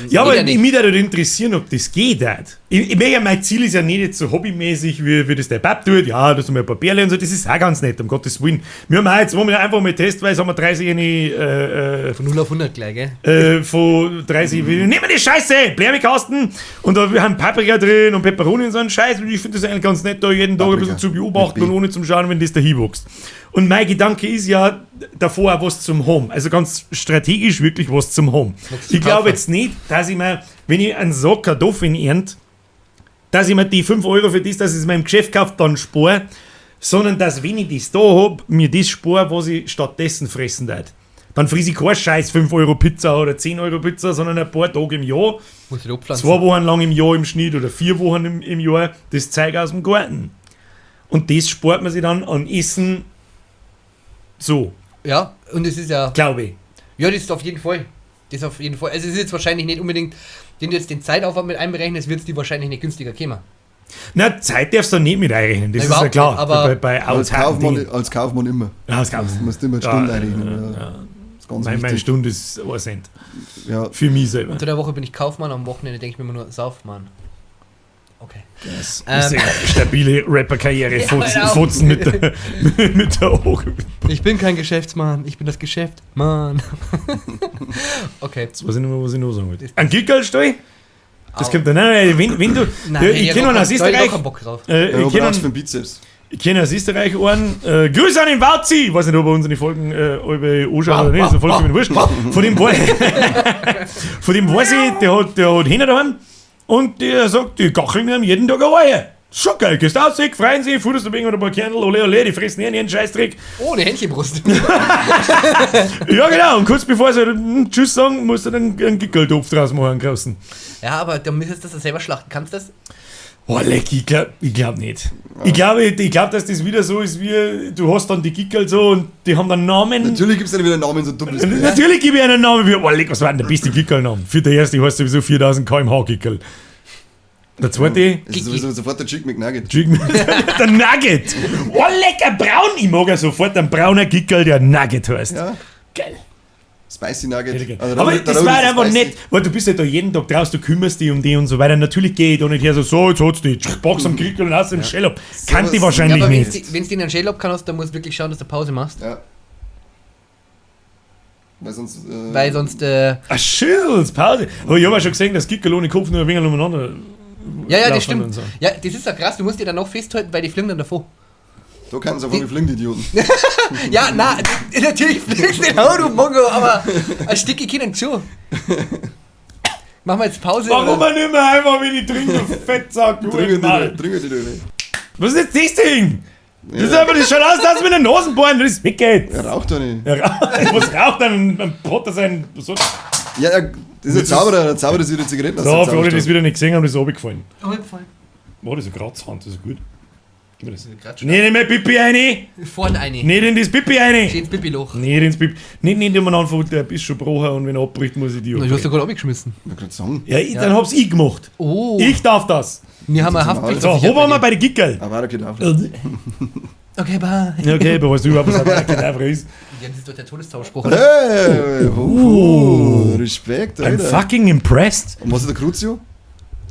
Ja, aber Geht ja nicht. mich würde interessieren, ob das geht. Halt. Ich meine, mein Ziel ist ja nicht jetzt so hobbymäßig, wie das der Pap tut. Ja, das haben wir ein paar Bärle und so, das ist auch ganz nett, um Gottes Willen. Wir haben auch jetzt, wo wir einfach mal testweise, haben wir 30 eine, von 0 auf 100 gleich, gell? von 30, wir nehmen die Scheiße, Blärmekasten und da wir haben Paprika drin und Peperoni und so einen Scheiß und ich finde das eigentlich ganz nett, da jeden Tag ein Paprika. bisschen zu beobachten Mit und B. ohne zum Schauen, wenn das da hinwächst. Und mein Gedanke ist ja, davor auch was zum Home. Also ganz strategisch wirklich was zum Home. Magst du Ich glaube kaufen? jetzt nicht, dass ich mir, wenn ich einen Sack Kartoffeln ernt, dass ich mir die 5 Euro für das, dass ich es mir im Geschäft kaufe, dann spare, sondern dass, wenn ich das da hab, mir das spare, was ich stattdessen fressen darf. Dann friss ich keinen scheiß 5 Euro Pizza oder 10 Euro Pizza, sondern ein paar Tage im Jahr, Muss ich abpflanzen. 2 Wochen lang im Jahr im Schnitt oder 4 Wochen im Jahr, das Zeug aus dem Garten. Und das spart man sich dann an Essen so, Ja, und es ist ja. glaube ich. Ja, das ist auf jeden Fall. Das auf jeden Fall. Also es ist jetzt wahrscheinlich nicht unbedingt, wenn du jetzt den Zeitaufwand mit einberechnest, wird es die wahrscheinlich nicht günstiger kommen. Na, Zeit darfst du nicht mit einrechnen, das Na, ist ja überhaupt klar. nicht, aber- bei Als autarken Kaufmann, Dingen. als Kaufmann immer. Ja, als Kaufmann. Du musst immer die Ja, Stunde einrechnen. Ja. ja. Das ist ganz Meine wichtig. Stunde ist 1 Cent. Ja. Für mich selber. Unter der Woche bin ich Kaufmann, am Wochenende denke ich mir immer nur Saufmann. Okay. Das ist eine stabile Rapper-Karriere. Ja, Fotzen, genau. Fotzen mit der, mit der Auge. Ich bin kein Geschäftsmann, ich bin das Geschäft. Mann. Okay. Jetzt weiß ich nicht mehr, was ich noch sagen wollte. Ein Gickerlstall? Das Au. kommt dann. Nein, nein, wenn du. Nein, ja, ich hab kenne einen gar aus keinen- da hab ich gar Österreich. keinen Bock drauf. Ja, Ich brauchst kenne du für einen, den Bizeps? ich kenn aus Österreich einen. Grüße an den Wazi! Ich weiß nicht, ob er unsere Folgen alle anschaut oder nicht, ist mir vollkommen wurscht. Von dem, von dem weiß ich, der hat Hähner daheim und der sagt, die gacheln ihm jeden Tag ein Eier. Schon geil, gehst raus, freuen sich, futterst ein wenig oder ein paar Kernel, ole ole, die fressen ihren Scheißdreck. Oh, eine Hähnchenbrust. Ja, genau. Und kurz bevor sie Tschüss sagen, musst du dann einen Gickeltopf draus machen, einen großen. Ja, aber dann müsstest du das selber schlachten. Kannst du das? Boah, leck, ich glaub, ich glaub nicht. Ich glaube, ich glaub, dass das wieder so ist wie, du hast dann die Gickel so und die haben dann Namen. Natürlich gibt es dann wieder einen Namen, so dumm bist du. Natürlich gebe ich einen Namen wie, oh, leck, was war denn der beste Gickelname? Für der erste heißt sowieso 4000 kmh Gickel. Der zweite, Es ist sowieso sofort der Chick McNugget. Jig- der Nugget. Oh, lecker, braun. Ich mag ja sofort einen brauner Gickel, der Nugget heißt. Ja. Geil. Spicy Nugget. Also, Aber der das Rote war ist einfach spicy. nett, weil du bist ja da jeden Tag draußen, du kümmerst dich um die und so weiter. Natürlich gehe ich da nicht her so, so jetzt hat's die Box am Krieg und hast den Shell ab. Kann die Sowas- wahrscheinlich Ja, aber nicht. wenn du den einen Shell kannst, dann musst du wirklich schauen, dass du Pause machst. Ja. Weil sonst. Weil sonst, Ah, Schüssels, Pause. Aber ich habe ja schon gesehen, dass Gickel ohne Kopf nur ein wenig umeinander. ja, ja, laufen das stimmt. und so. Ja, das ist ja krass, du musst dir dann noch festhalten, weil die fliegen dann davor. Da kannst du auf einmal fliegen, die Idioten. Ja, na, natürlich fliegst du nicht, hau, du Mongo, aber ein Stückchen können schon. Machen wir jetzt Pause. Warum oder? man nicht mehr einfach, wenn ich trinke, du Fettsack, du Drücken Mann. die, drücken die Leute. Was ist jetzt das Ding? Das ist einfach, das schaut aus, als mit der Nasenbohren, das weggeht. Er raucht doch nicht. Ja, was raucht dann ein Potter sein? So, Ja, ja, das ist ein Zauberer, der Zauberer sich die Zigaretten aus so dem für alle, die es Zauberstab. wieder nicht gesehen haben, das ist runtergefallen. Oh, voll. Boah, das ist eine Kratzhand, das ist gut. Gib mir das. Grad Nicht in mein Pipi rein! Vorne eine. Nicht in das Pipi rein! Steht ins Pipi-Loch. Nicht ins Pipi. Nicht umeinander fahren, der ist schon gebrochen und wenn er abbricht, muss ich die Na, Du hast abbrechen. doch gerade abgeschmissen. Ich wollte gerade sagen. Ja, ich, dann hab's ich gemacht. Oh. Ich darf das. Wir haben eine Das ist Haftpflicht. So, wo waren wir bei den Gickel? Aber okay, Kedavra. Okay, bye. Okay, aber weißt du überhaupt, was ein Kedavra ist? Ja, das ist doch der Todeszauberspruch, oder? Hey, oh, Respekt, I'm Alter. fucking impressed. Und was ist der Crucio?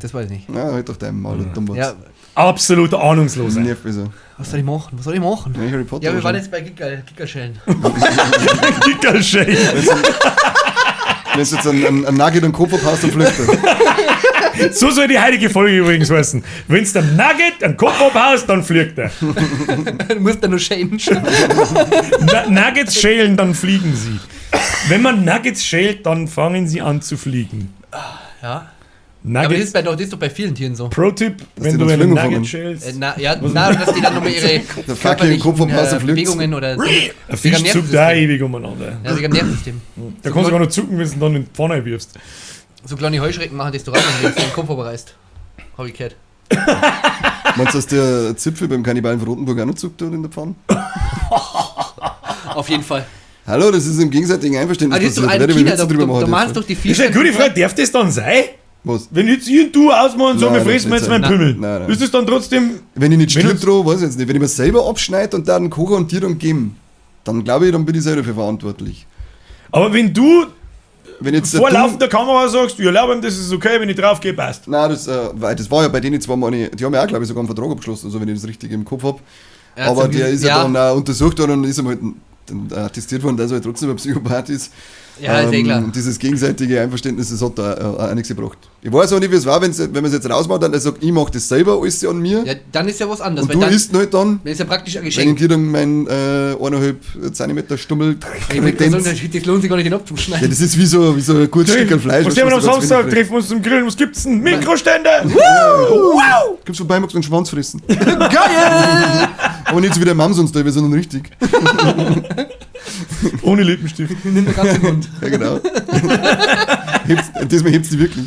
Das weiß ich nicht. Na, halt doch dein Maul, du Dummbatz. Ja, Absolut ahnungslos. Nervt mich so. was soll ich machen? Was soll ich machen? Ja, Harry Potter Ja, wir waren wahrscheinlich. jetzt bei Gickerschellen. Gickel-Shake. Wenn du jetzt einen Nugget und Kopf abhaust, dann flügt er. So soll die heutige Folge übrigens heißen. Wenn's der Nugget einen Kopf abhaust, dann fliegt er. Du musst da nur schämen. Nuggets schälen, dann fliegen sie. Wenn man Nuggets schält, dann fangen sie an zu fliegen. Ja. Aber das Nuggets. ist, das ist doch bei vielen Tieren so. Pro-Tipp, wenn die du dann einen Fliegen Nugget fangen. schälst. Dass die dann nochmal ihre Der fucking Kopf vom Haus körperlichen fliegt. Bewegungen oder so. Ein Fisch Wegen am zuckt da Nervensystem. ewig umeinander. Ja, wegen am Nervensystem. Da kannst du gar noch zucken, wenn du ihn dann in die Pfanne wirfst. So kleine Heuschrecken machen das doch auch, wenn du den Kopf überreißt. Hab ich gehört. Meinst du, dass der Zipfel beim Kannibalen von Rotenburg auch noch zuckt hat in der Pfanne? Auf jeden Fall. Hallo, das ist im gegenseitigen Einverständnis Aber das ist doch passiert. ein Werde ich mir China, Witze da, drüber da, machen da machst dürfen. doch die Das ist Fische. eine gute Frage, darf das dann sein? Was? Wenn jetzt ich und du ausmachen und sagen, Nein, wir fressen das jetzt meinen nicht Pimmel. Nein, nein. Ist das dann trotzdem. Wenn ich nicht Wenn stirb uns- drauf, weiß ich jetzt nicht. Wenn ich mir selber abschneide und dann koche und dir dann geben, dann glaube ich, dann bin ich selber dafür verantwortlich. Aber wenn du Wenn jetzt der vor du- laufender Kamera sagst, ja, erlaube ihm, das ist okay, wenn ich drauf gehe, passt. Nein, weil das war ja bei denen zwei meine, die haben ja auch, glaube ich, sogar einen Vertrag abgeschlossen, also wenn ich das richtig im Kopf hab. Ja, Aber zum der Glück- ist ja, dann auch untersucht worden und ist ihm halt dann attestiert worden, dass er halt trotzdem ein Psychopath ist. Ja, ist eh klar. Und dieses gegenseitige Einverständnis, das hat da auch nichts gebracht. Ich weiß auch nicht, wie es war, wenn man es jetzt rausmacht, dann er sagt, ich mach das selber alles an mir Ja, dann ist ja was anderes. und Weil du dann, isst halt dann, dann ist ja praktisch ein wenn ich Geschenk. dir dann mein 1,5 Zentimeter Stummel Ich wollte gerade sagen, das lohnt sich gar nicht, den abzuschneiden. Ja, das ist wie so ein gutes Stück Fleisch. Was sehen wir am was du ganz Samstag? wenig Treffen wir uns zum Grillen. Was gibt's denn? Mikroständer! Wow! kriegst. Kommst vorbei, magst du einen Schwanz fressen. Geil! Aber nicht so wie der Mam sonst, sondern richtig. Ohne Lippenstift. Nimm den ganzen Mund. Ja, genau. Diesmal hebt's die wirklich.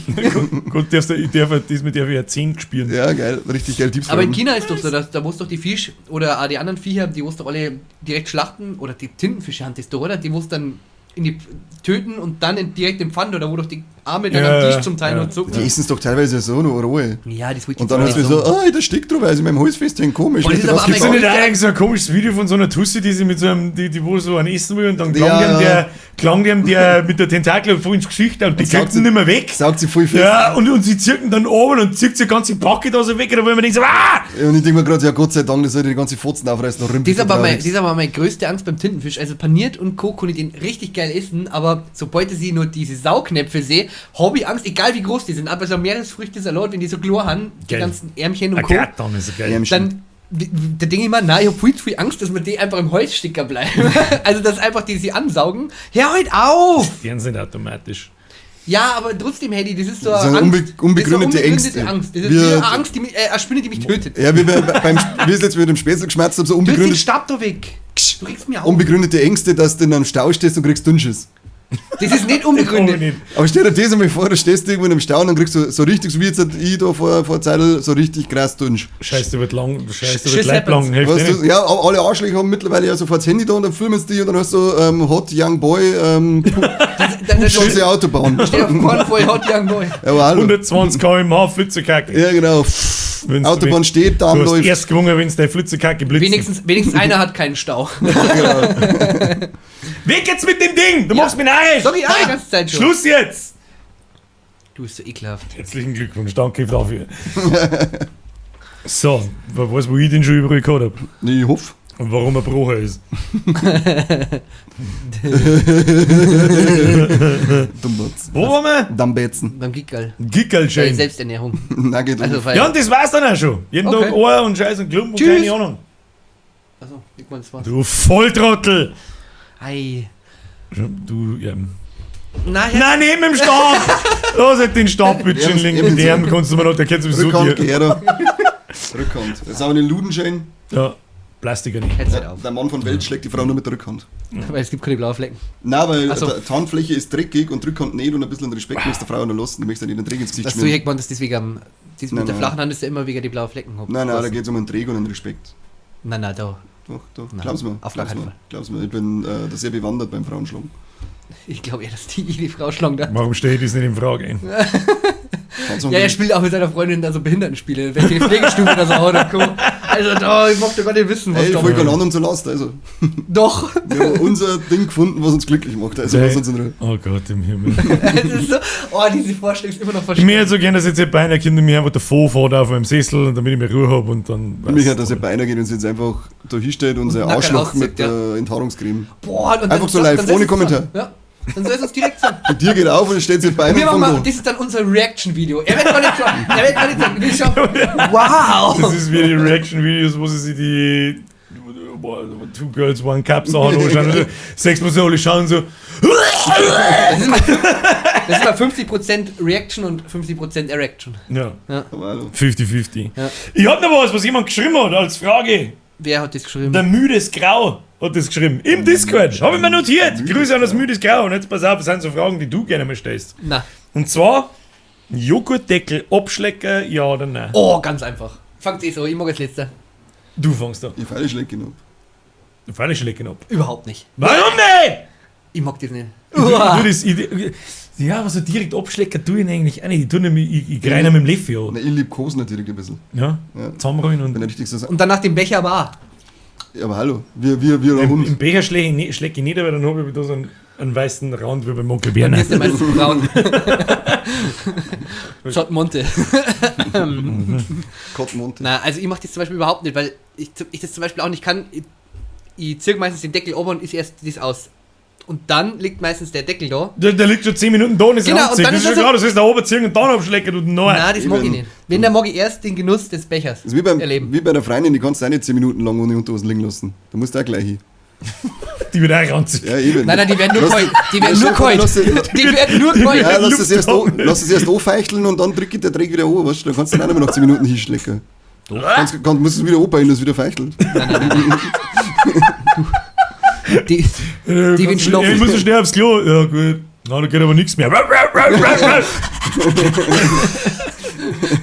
Gut, diesmal darf ich ja 10 spielen. Ja, geil. Richtig geil. Deep Aber in Throat. China ist doch so, dass, da wo doch die Fisch oder auch die anderen Viecher, die wo doch alle direkt schlachten, oder die Tintenfische haben das doch, oder? Die wo dann in die töten und dann direkt im Pfand oder wo doch die Arme dann Ja, am ja, Tisch zum Teil ja. noch zucken. Die essen es doch teilweise so noch rohe. Ja, das wollte ich Und dann jetzt hast du nicht so, sagen. ah, da steckt drauf, also in meinem Hals festhängen, komisch. Und das Nicht ist aber Gibt's rausgefahren. da nicht auch irgend so ein komisches Video von so einer Tussi, die sie mit so einem, die wo so ein Essen will und dann klang Ja, dem ja. der, der mit der Tentakel voll ins Gesicht und die saugt kriegt ihn sie- nicht mehr weg. Saugt sie voll fest. Ja, und sie zirken dann oben und zirkt sie ganze Backe da so weg, da wo ich mir denke, so, ah! Und ich denke mir gerade, ja Gott sei Dank, das soll die ganze Fotzen aufreißen, noch Das ist, aber mein, das ist aber meine größte Angst beim Tintenfisch. Also paniert und Co. kann ich den richtig geil essen, aber sobald ich nur diese Saugnäpfe sehe, habe ich Angst, egal wie groß die sind. Aber so ein Meeresfrüchte-Salat, wenn die so Chlor haben, die Geil. ganzen Ärmchen und Ah, Co. grad dann ist er geil. Ärmchen. Dann da denke ich mir, na, ich hab viel zu viel Angst, dass mir die einfach im Holzsticker bleiben. Also, dass einfach die sie ansaugen. Hör halt auf! Die sind automatisch. Ja, aber trotzdem, Hedy, das ist so Das ist eine eine Angst. unbegründete das ist eine Ängste. unbegründete Angst. Das ist Wir- wie eine Angst, die mich, eine Spinne, die mich tötet. Ja, wie, wie es jetzt mit dem Spätzle geschmerzt habe, so Du den unbegründet, Stab da weg. Du regst mir auf. unbegründete Ängste, dass du in einem Stau stehst und kriegst Dünnschiss. Das ist nicht unbegründet. Nicht. Aber stell dir das einmal vor, du stehst irgendwo in einem Stau und dann kriegst du so richtig, so wie jetzt ich da vor Zeitl, so richtig krass Dünsch. Scheiß über die lang, scheiß über Schiss die Leiblang, hilft Weißt eh du, nicht. ja, alle Arschlöcher haben mittlerweile ja sofort das Handy da und dann filmen sie dich und dann hast du Hot Young Boy, Dann schon sie Autobahn. Steh auf keinen Fall, Hot Young Boy. Ja, aber hallo. 120 km/h Flitzekacke. Ja, genau. Wenn's Autobahn steht, Darm Du hast läuft. erst gewungen, wenn es deine Flitzekacke blitzt. Wenigstens einer hat keinen Stau. Genau. Weg jetzt mit dem Ding! Du machst mich narrisch! Sag ich auch die ganze Zeit schon. Schluss jetzt! Du bist so ekelhaft. Herzlichen Glückwunsch, danke dafür. So, wer weiß, wo ich den schon überall gehabt hab. Nee, ich hoffe. Und warum er Brucher ist. Dummbatz. Wo waren wir? Dammbetzen. Beim Gickerl. Bei Gickerl-Chain. Selbsternährung. Nugget. Also, weil. Ja, und das war's dann auch schon. Jeden Okay. Tag Ohr und Scheiß und Klumpen und Tschüss. keine Ahnung. Achso, ich meine, das war's. Du Volltrottel! Ei. Du, ja. Na, ja. Nein, neben dem Stab! Los, halt den Stab, bitte schön, linken. Den kannst du mir noch, der kennt sowieso Rückhand, dir. geh her. Rückhand. Jetzt haben wir den Ludenschein. Ja, Plastiker nicht. Jetzt halt auf. Der Mann von Welt schlägt die Frau nur mit der Rückhand. Weil es gibt keine blauen Flecken. Nein, weil Ach so. die Handfläche ist dreckig und Rückhand nicht und ein bisschen Respekt muss der Frau noch lassen. Du möchtest ja nicht den Dreck ins Gesicht Dass du schmieren. ich gemeint, dass das wegen am, das Nein, mit der nein. flachen Hand ist ja immer wegen die blauen Flecken. Hab. Nein, nein, da geht es um einen Dreck und einen Respekt. Nein, nein, da. Doch, doch. Nein, Glaub's mir. auf gar glaub's keinen mir. Fall. Glaub's mir. Ich bin da sehr bewandert beim Frauenschlagen. Ich glaube eher, dass die Frau schlagen da. Warum steht das nicht in Frage? Kannst du Ja, er spielt auch mit seiner Freundin da so Behindertenspiele, welche Pflegestufe das auch hat und Co. Also da, ich mag doch gar nicht wissen, was Ey, da. voll galant und so last. Also, Doch. wir haben unser Ding gefunden, was uns glücklich macht. Also, was uns in Ruhe. Oh Gott im Himmel. Es ist so, oh, diese Vorstellung ist immer noch Ich verstanden. möchte so gerne, dass jetzt hier beinahe Kinder mir einfach davor fährt auf meinem Sessel und damit ich mir Ruhe habe und dann. Mich hat, dass er beinahe geht und sich jetzt einfach da hinstellt und sein Nacken Arschloch auszieht, mit ja. Enthaarungscreme. Boah, und dann, Einfach so live, dann soll ohne es uns Kommentar. sagen. Ja, dann soll es uns direkt sagen. Die Tür geht auf und stellt sich Beine Wir und machen mal, fängt das ist dann unser Reaction-Video. Er wird gar nicht sagen. Er wird gar nicht sagen. Wir schauen, wow. Das ist wie die Reaction-Videos, wo sie sich die Two Girls, One Cup Sachen anschauen. Sechs muss alle schauen so. Das ist mal 50% Reaction und 50% Erection. Ja. Ja. 50-50. Ja. Ich hab noch was, was jemand geschrieben hat als Frage. Wer hat das geschrieben? Der Müdes Grau hat das geschrieben. Im Discord. Habe ich mir notiert. Grüße an das Müdes Grau. Und jetzt pass auf, das sind so Fragen, die du gerne mal stellst. Na. Und zwar, Joghurtdeckel abschlecken, ja oder nein? Oh, ganz einfach. Fangt eh so, ich mag als letzter. Du fängst an. Ich feile schleck genug. Du fängst schlecken ab. Überhaupt nicht. Warum nicht? Ich mag das nicht. Ich, ja, aber so direkt abschlecken tue ich ihn eigentlich auch nicht. Ich, tue nämlich, ich greine mit dem Löffel an. Na, ich liebkose natürlich ein bisschen. Ja, Ja. zusammenrollen und Wenn er richtig so sagt. Und danach den Becher aber auch. Ja, aber hallo, wir ein im, Hund. im Becher schläge ich, schläg ich nicht, aber dann habe ich da so einen weißen Rand wie beim Onkel Bei mir Werner. ist der meistens braun. Schaut Monte. Cotton Monte. Na, also ich mache das zum Beispiel überhaupt nicht, weil ich das zum Beispiel auch nicht kann. Ich zirk meistens den Deckel oben und ist erst das aus. Und dann liegt meistens der Deckel da. Der liegt schon 10 Minuten da und ist Genau, ranzig. und dann Das ist ist schon er so- klar, das ist da oben ziehen und dann abschlecken und neu. Nein, das mag ich Eben. nicht. Wenn, dann mag ich erst den Genuss des Bechers Das ist wie, erleben. wie bei der Freundin, die kannst du auch nicht 10 Minuten lang ohne Unterhosen liegen lassen. Da musst du auch gleich hin. Die wird auch ranzig. Ja, eben. Nein, nein, die werden nur Lass- kalt. Die werden Lass- nur kalt. lass- Die werden nur kalt. Ja, lass es erst, Luft lass es erst anfeuchteln und dann drückt der Dreck wieder an, weißt du? Dann kannst du dann auch nicht mehr nach 10 Minuten hinschlecken. Musst es wieder anbauen, dass es wieder feuchtelt. Die, Die wird schlafen. Ich muss so schnell aufs Klo. Ja, gut. Na, da geht aber nichts mehr.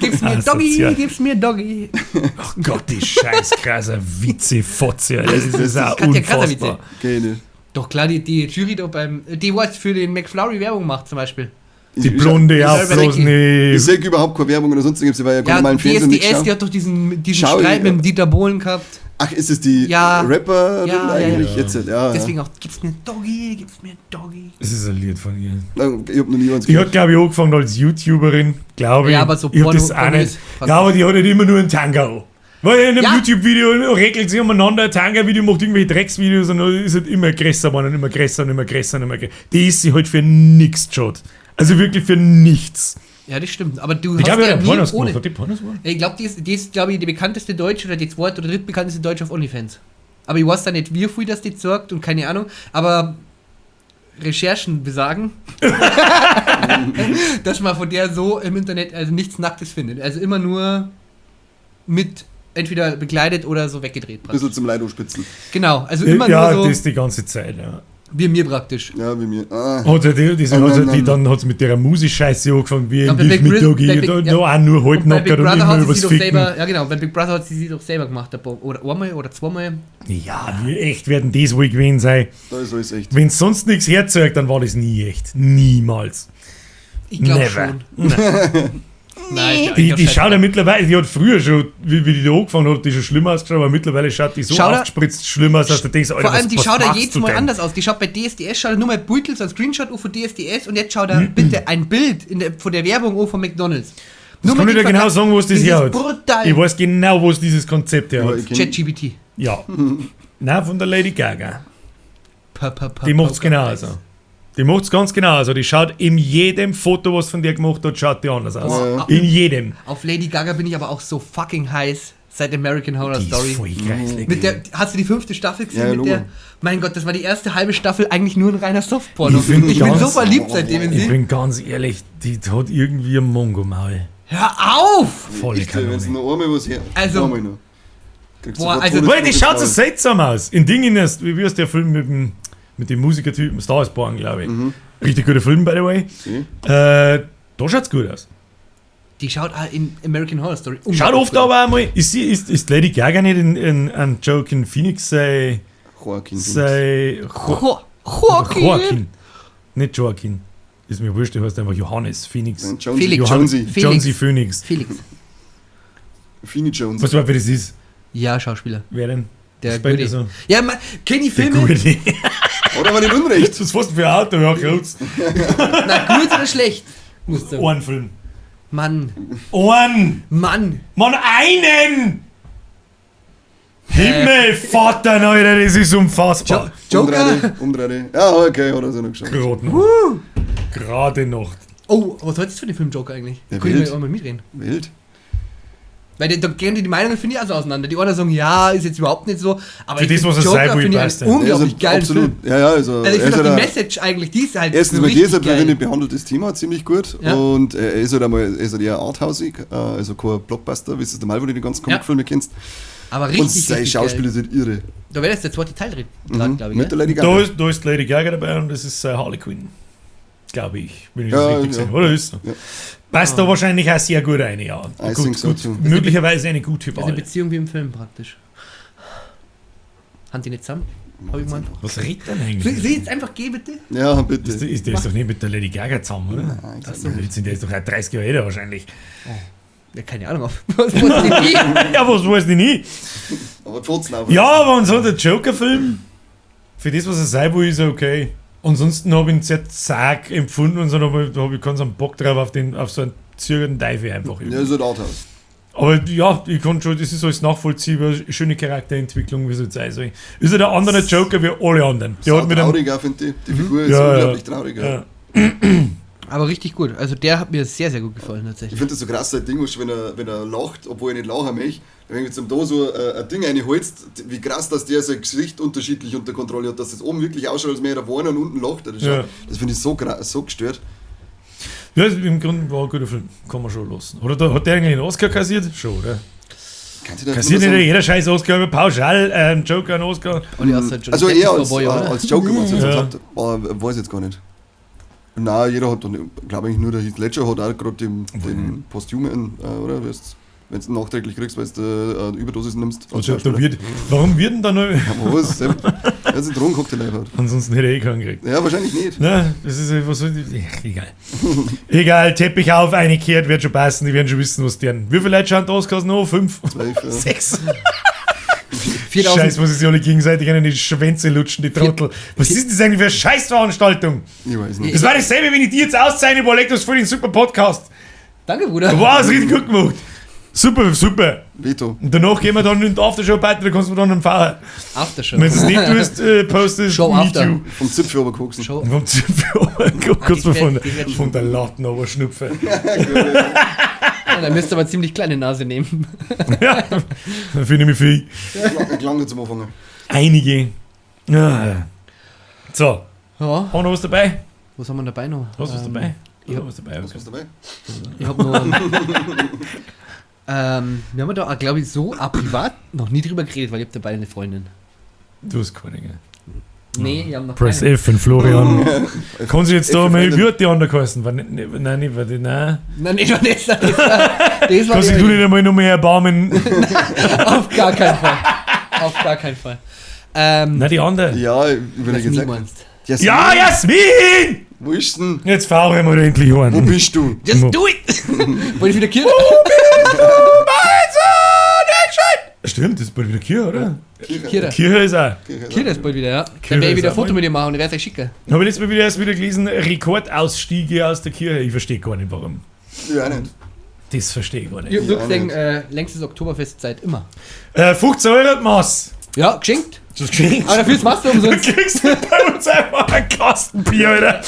gib's mir Ah, Doggy, sozial. gib's mir Doggy. Ach Gott, die scheiß krasser Witze, Fotze. Alter. Das ist auch Katja Krasavice. unfassbar. Okay, ne. Doch klar, die Jury doch beim. Die was für den McFlurry Werbung macht zum Beispiel. Die Blonde, ja, Ich- bloß Ich nicht. sehe überhaupt keine Werbung oder sonst irgendwas, weil ich ja Ja, normalen Fernsehen nicht DSDS, schaue. die hat doch diesen Schau ich- Streit mit dem Dieter Bohlen gehabt. Ach, ist es die Ja. Rapperin Ja, ja, eigentlich? ja. Jetzt, ja. Deswegen auch, gib's mir Doggy, gib's mir Doggy. Das ist ein Lied von ihr. Ja. Ich hab noch nie eins Die hat, gehört. glaube ich, angefangen als YouTuberin, glaube ich. Ja, aber so Ich hab das Porno- auch Porno nicht. ist Ja, aber die hat halt immer nur einen Tanga. Weil in einem Ja. YouTube-Video regelt sie umeinander, ein Tanga-Video macht irgendwelche Drecksvideos und dann ist halt immer größer geworden und immer größer und immer größer und immer größer. Die ist sie halt für nichts geschaut. Also wirklich für nichts. Ja, das stimmt. Aber du Ich glaube, ja die hat Pornos nie ohne. gemacht. Hat die Pornos gemacht? Ich glaube, die ist glaube ich, die bekannteste Deutsche oder die zweit- oder drittbekannteste Deutsche auf OnlyFans. Aber ich weiß da nicht, wie viel das die sorgt und keine Ahnung. Aber Recherchen besagen, dass man von der so im Internet also nichts Nacktes findet. Also immer nur mit entweder begleitet oder so weggedreht. Ein Praktisch. bisschen zum Leido spitzen. Genau, also immer Ja, nur so das die ganze Zeit, ja. wie mir praktisch. Ja, wie mir. Ah. Hat sie die, die, Oh, hat sie nein, die, nein. dann hat sie mit der Musi-Scheiße angefangen, wie Ja, in bei Beef Big mit Bri- Doggy, bei Big- da, ja. da auch nur Und bei halbnackert Big und Brother immer hat sie übers sie doch Ficken. selber, ja genau, bei Big Brother hat sie sie doch selber gemacht, oder einmal oder zweimal. Ja, wie echt werden das wohl gewesen sein. Da ist alles echt. Wenn sonst nichts herzeigt, dann war das nie echt. Niemals. Ich glaube Never. schon. Nein, ich Die, glaub die schon. schaut ja mittlerweile, die hat früher schon, wie die da angefangen hat, die schon schlimmer ausgeschaut, aber mittlerweile schaut die so Schau da- aufgespritzt schlimmer aus, dass du denkst, Alter, Vor allem, was, die was schaut ja machst jedes du Mal denn? anders aus. Die schaut bei DSDS, schaut er nur mal Beutel, so ein Screenshot an von DSDS und jetzt schaut er bitte ein Bild von der Werbung an von McDonalds. Das Nur kann mal ich dir den genau Vergleich. sagen, wo es das Das her ist hat. brutal. Ich weiß genau, wo es dieses Konzept her Aber hat. ich kenn- ChatGPT. Ja. Nein, von der Lady Gaga. Pa, pa, pa, Die macht's pa, genauso. Die macht's ganz genauso. Die schaut in jedem Foto, was von dir gemacht hat, schaut die anders aus. Ja. In jedem. Auf Lady Gaga bin ich aber auch so fucking heiß seit American Horror Die ist Story. voll grässlich. Mit der, hast du die 5. Staffel gesehen? Ja, mit Logo. der, mein Gott, das war die erste halbe Staffel eigentlich nur ein reiner Softporno. Ich find Ich bin ganz- so verliebt seitdem in Ich sie. bin ganz ehrlich, die hat irgendwie ein Mongo-Maul. Hör auf! Volle Echt, wenn es Kanone. noch einmal was her. Also- einmal noch. Kriegst Boah, sofort also- Weil die schaut so Todesstrafe. seltsam aus. In Dingen erst, wie heißt der Film mit dem Musikertypen Star is Born, glaube ich. Richtig guter Film, by the way. Okay. Da schaut's gut aus. Die schaut auch in American Horror Story. Schaut oft aber einmal, ist, sie, ist Lady Gaga nicht in an Joaquin Phoenix sei, Joaquin. sei Joaquin. Joaquin. Nicht Joaquin. Ist mir wurscht, der heißt einfach Johannes Phoenix. Nein, Jonesy. Felix. Johannes, Jonesy. Felix. Jonesy Phoenix. Felix. Fini Jones. Was überhaupt, wer das ist? Ja, Schauspieler. Wer denn? Der Spielt Gute. so. Ja, man, kenn die Der Filme? Gute. Oder aber nicht unrecht. Was war's denn für ein Auto? Ja, kurz. Na, gut oder schlecht? Musst du. Einen Film. Mann. Einen! Mann. Mann, einen! Himmel, Vater, Alter, das ist unfassbar. Joker. Umdrehte, umdrehte. Ja, okay, hat er so noch geschaut. Gerade noch. Gerade noch. Oh, was hältst du von dem Film Joker eigentlich? Der Können wir Wild. auch mal mitreden. Wild. Weil da gehen die Meinungen, finde ich, also auseinander. Die einen sagen, ja, ist jetzt überhaupt nicht so. Aber Für ich das, find was er Joker sein will, finde ich passt einen er. unglaublich Also, geilen absolut. Film. Ja, ja, also, Also ich er ist finde auch die halt Message eigentlich, die ist halt Erstens so mal, richtig das geil. finde ich, behandelt das Thema ziemlich gut. Ja. Und er ist halt einmal, er ist halt eher arthausig, also kein Blockbuster, wie du es normal, wo du die ganzen Comicfilme kennst. Aber richtig, Und sein richtig Schauspiel geil. ist halt irre. Da wäre jetzt der zweite Teil drin, glaube ich. Mit der gell? Lady Gaga. Da ist Lady Gaga dabei und das ist Harley Quinn. Glaube ich, wenn ich das Ja, richtig ja. sehe. Oder ist so? Ja. Passt da wahrscheinlich auch sehr gut rein, ja. I Gut, think so gut. too. Möglicherweise eine gute Das ist eine Wahl. Beziehung wie im Film praktisch. Haben die nicht zusammen? Hab ich gemeint. Was redet denn Soll eigentlich? soll ich jetzt einfach gehen, bitte? Ja, bitte. Ist, der ist doch nicht mit der Lady Gaga zusammen, oder? Nein, Das ist der ist doch auch 30 Jahre älter wahrscheinlich. Ja, keine Ahnung. Was weiß ich nicht. Ja, was weiß ich nicht. Aber trotzdem auch. Ja, aber und so der Joker-Film, für das, was er sein will, ist er okay. Ansonsten habe ich ihn sehr zag empfunden und so habe ich, hab ich ganz einen Bock drauf auf, den, auf so einen zirkelnden Teufel einfach. Ja, ist halt Arthouse. Aber ja, ich kann schon, das ist alles nachvollziehbar, schöne Charakterentwicklung, wie es jetzt sein soll. Ist er der andere Joker wie alle anderen. Der Sau hat mit einem, traurig auch, finde ich. Die Figur ist Ja, ja. unglaublich traurig. Ja. ja. Aber richtig gut. Also der hat mir sehr, sehr gut gefallen Ich tatsächlich. finde das so krass, sein Ding, weißt du, wenn er lacht, obwohl ich nicht lachen möchte, wenn du jetzt ihm da so ein Ding reinholst, wie krass, dass der sein Gesicht unterschiedlich unter Kontrolle hat, dass das oben wirklich ausschaut, als wäre er weinen und unten lacht. er. Das, Ja. das finde ich so, krass, so gestört. Ja, im Grunde war ein guter Film, kann man schon lassen. Oder da, hat der eigentlich einen Oscar kassiert? Schon, oder? Kannst du da Kassiert nur nicht sagen? jeder scheiß Oscar, aber pauschal, Joker einen Oscar. Und er ist halt schon Also Depp eher als, vorbei, oder? als Joker, was jetzt Ja. gesagt hat, weiß ich jetzt gar nicht. Nein, jeder hat doch, glaube ich, nur der Heath Ledger hat auch gerade den Posthumen, oder? Wenn du nachträglich kriegst, weil du Überdosis nimmst. als Also, da Schauspieler. wird, warum wird denn da noch. Ja, was? Er hat einen Drogencocktail hat. Ansonsten hätte er eh keinen gekriegt. Ja, wahrscheinlich nicht. Na, das ist was soll ich, ach, egal. Egal, Teppich auf, eingekehrt, wird schon passen, die werden schon wissen, was deren. Wie viele Leute schauen die Oscars noch? 5? 12, ja. 6? 4000 Scheiß, muss ich sie alle gegenseitig in die Schwänze lutschen, die Trottel. Was ist das eigentlich für eine Scheißveranstaltung? Ich weiß nicht. Das war dasselbe, wenn ich dir jetzt auszeichne, boah, leg das voll den super Podcast. Danke, Bruder. Wow, ist richtig gut gemacht. Super, super. Veto. Und danach gehen wir dann in die Aftershow-Party, da kannst du mir dann empfangen. Aftershow. Wenn du es nicht tust, postest Show me after. too. Vom Zipfel runtergekoksen. Show. Vom Zipfel, kurz die mal werd- die werd- von der Latten schnupfen. Ja, da müsst ihr aber ziemlich kleine Nase nehmen. Ja, dann finde ich mich viel. Klang zum Anfang. Einige. Ja. So, Ja, haben wir noch was dabei? was haben wir dabei noch? Hast du was dabei? ich Hast du hab- was dabei? Was ist dabei? Ich hab noch. Wir haben da, glaube ich, so auch privat noch nie drüber geredet, weil ich hab da beide eine Freundin. Du hast keine, gell? Nee, ich hab noch Press keine. F von Florian. Kann sich jetzt F da für mal, Freundin. wie hat die andere geheißen? War nicht- nicht- Nein, nicht, warte, nein. Nein, nicht Vanessa. Das war, das war Kannst dich du nicht einmal noch mehr erbarmen? Auf gar keinen Fall. Auf gar keinen Fall. Nein, die andere. Ja, ich würde Jasmin gesagt. meinst. Jasmin, Ja, Jasmin! Wo ist denn? Jetzt fahren wir endlich Wo an. bist du? Just do it! Wollte ich wieder Kirche? Stimmt, das ist bald wieder Kirche, oder? Kirche. Kirche ist auch. Kirche ist bald wieder, ja. Kirche Dann werde ich ist wieder ein auch Foto mal. mit dir machen und ich werde es euch schicken. Habe ich letztes Mal wieder erst wieder gelesen, Rekordausstiege aus der Kirche. Ich verstehe gar nicht, warum. Ja, auch nicht. Das verstehe ich gar nicht. Ich hab nur Ja, gesehen, nicht. längstes Oktoberfestzeit immer. 15 Euro Maß. Ja, geschenkt. Das geschenkt. Aber dafür ist Master Du umsonst. kriegst bei uns einfach ein Kastenbier, Alter.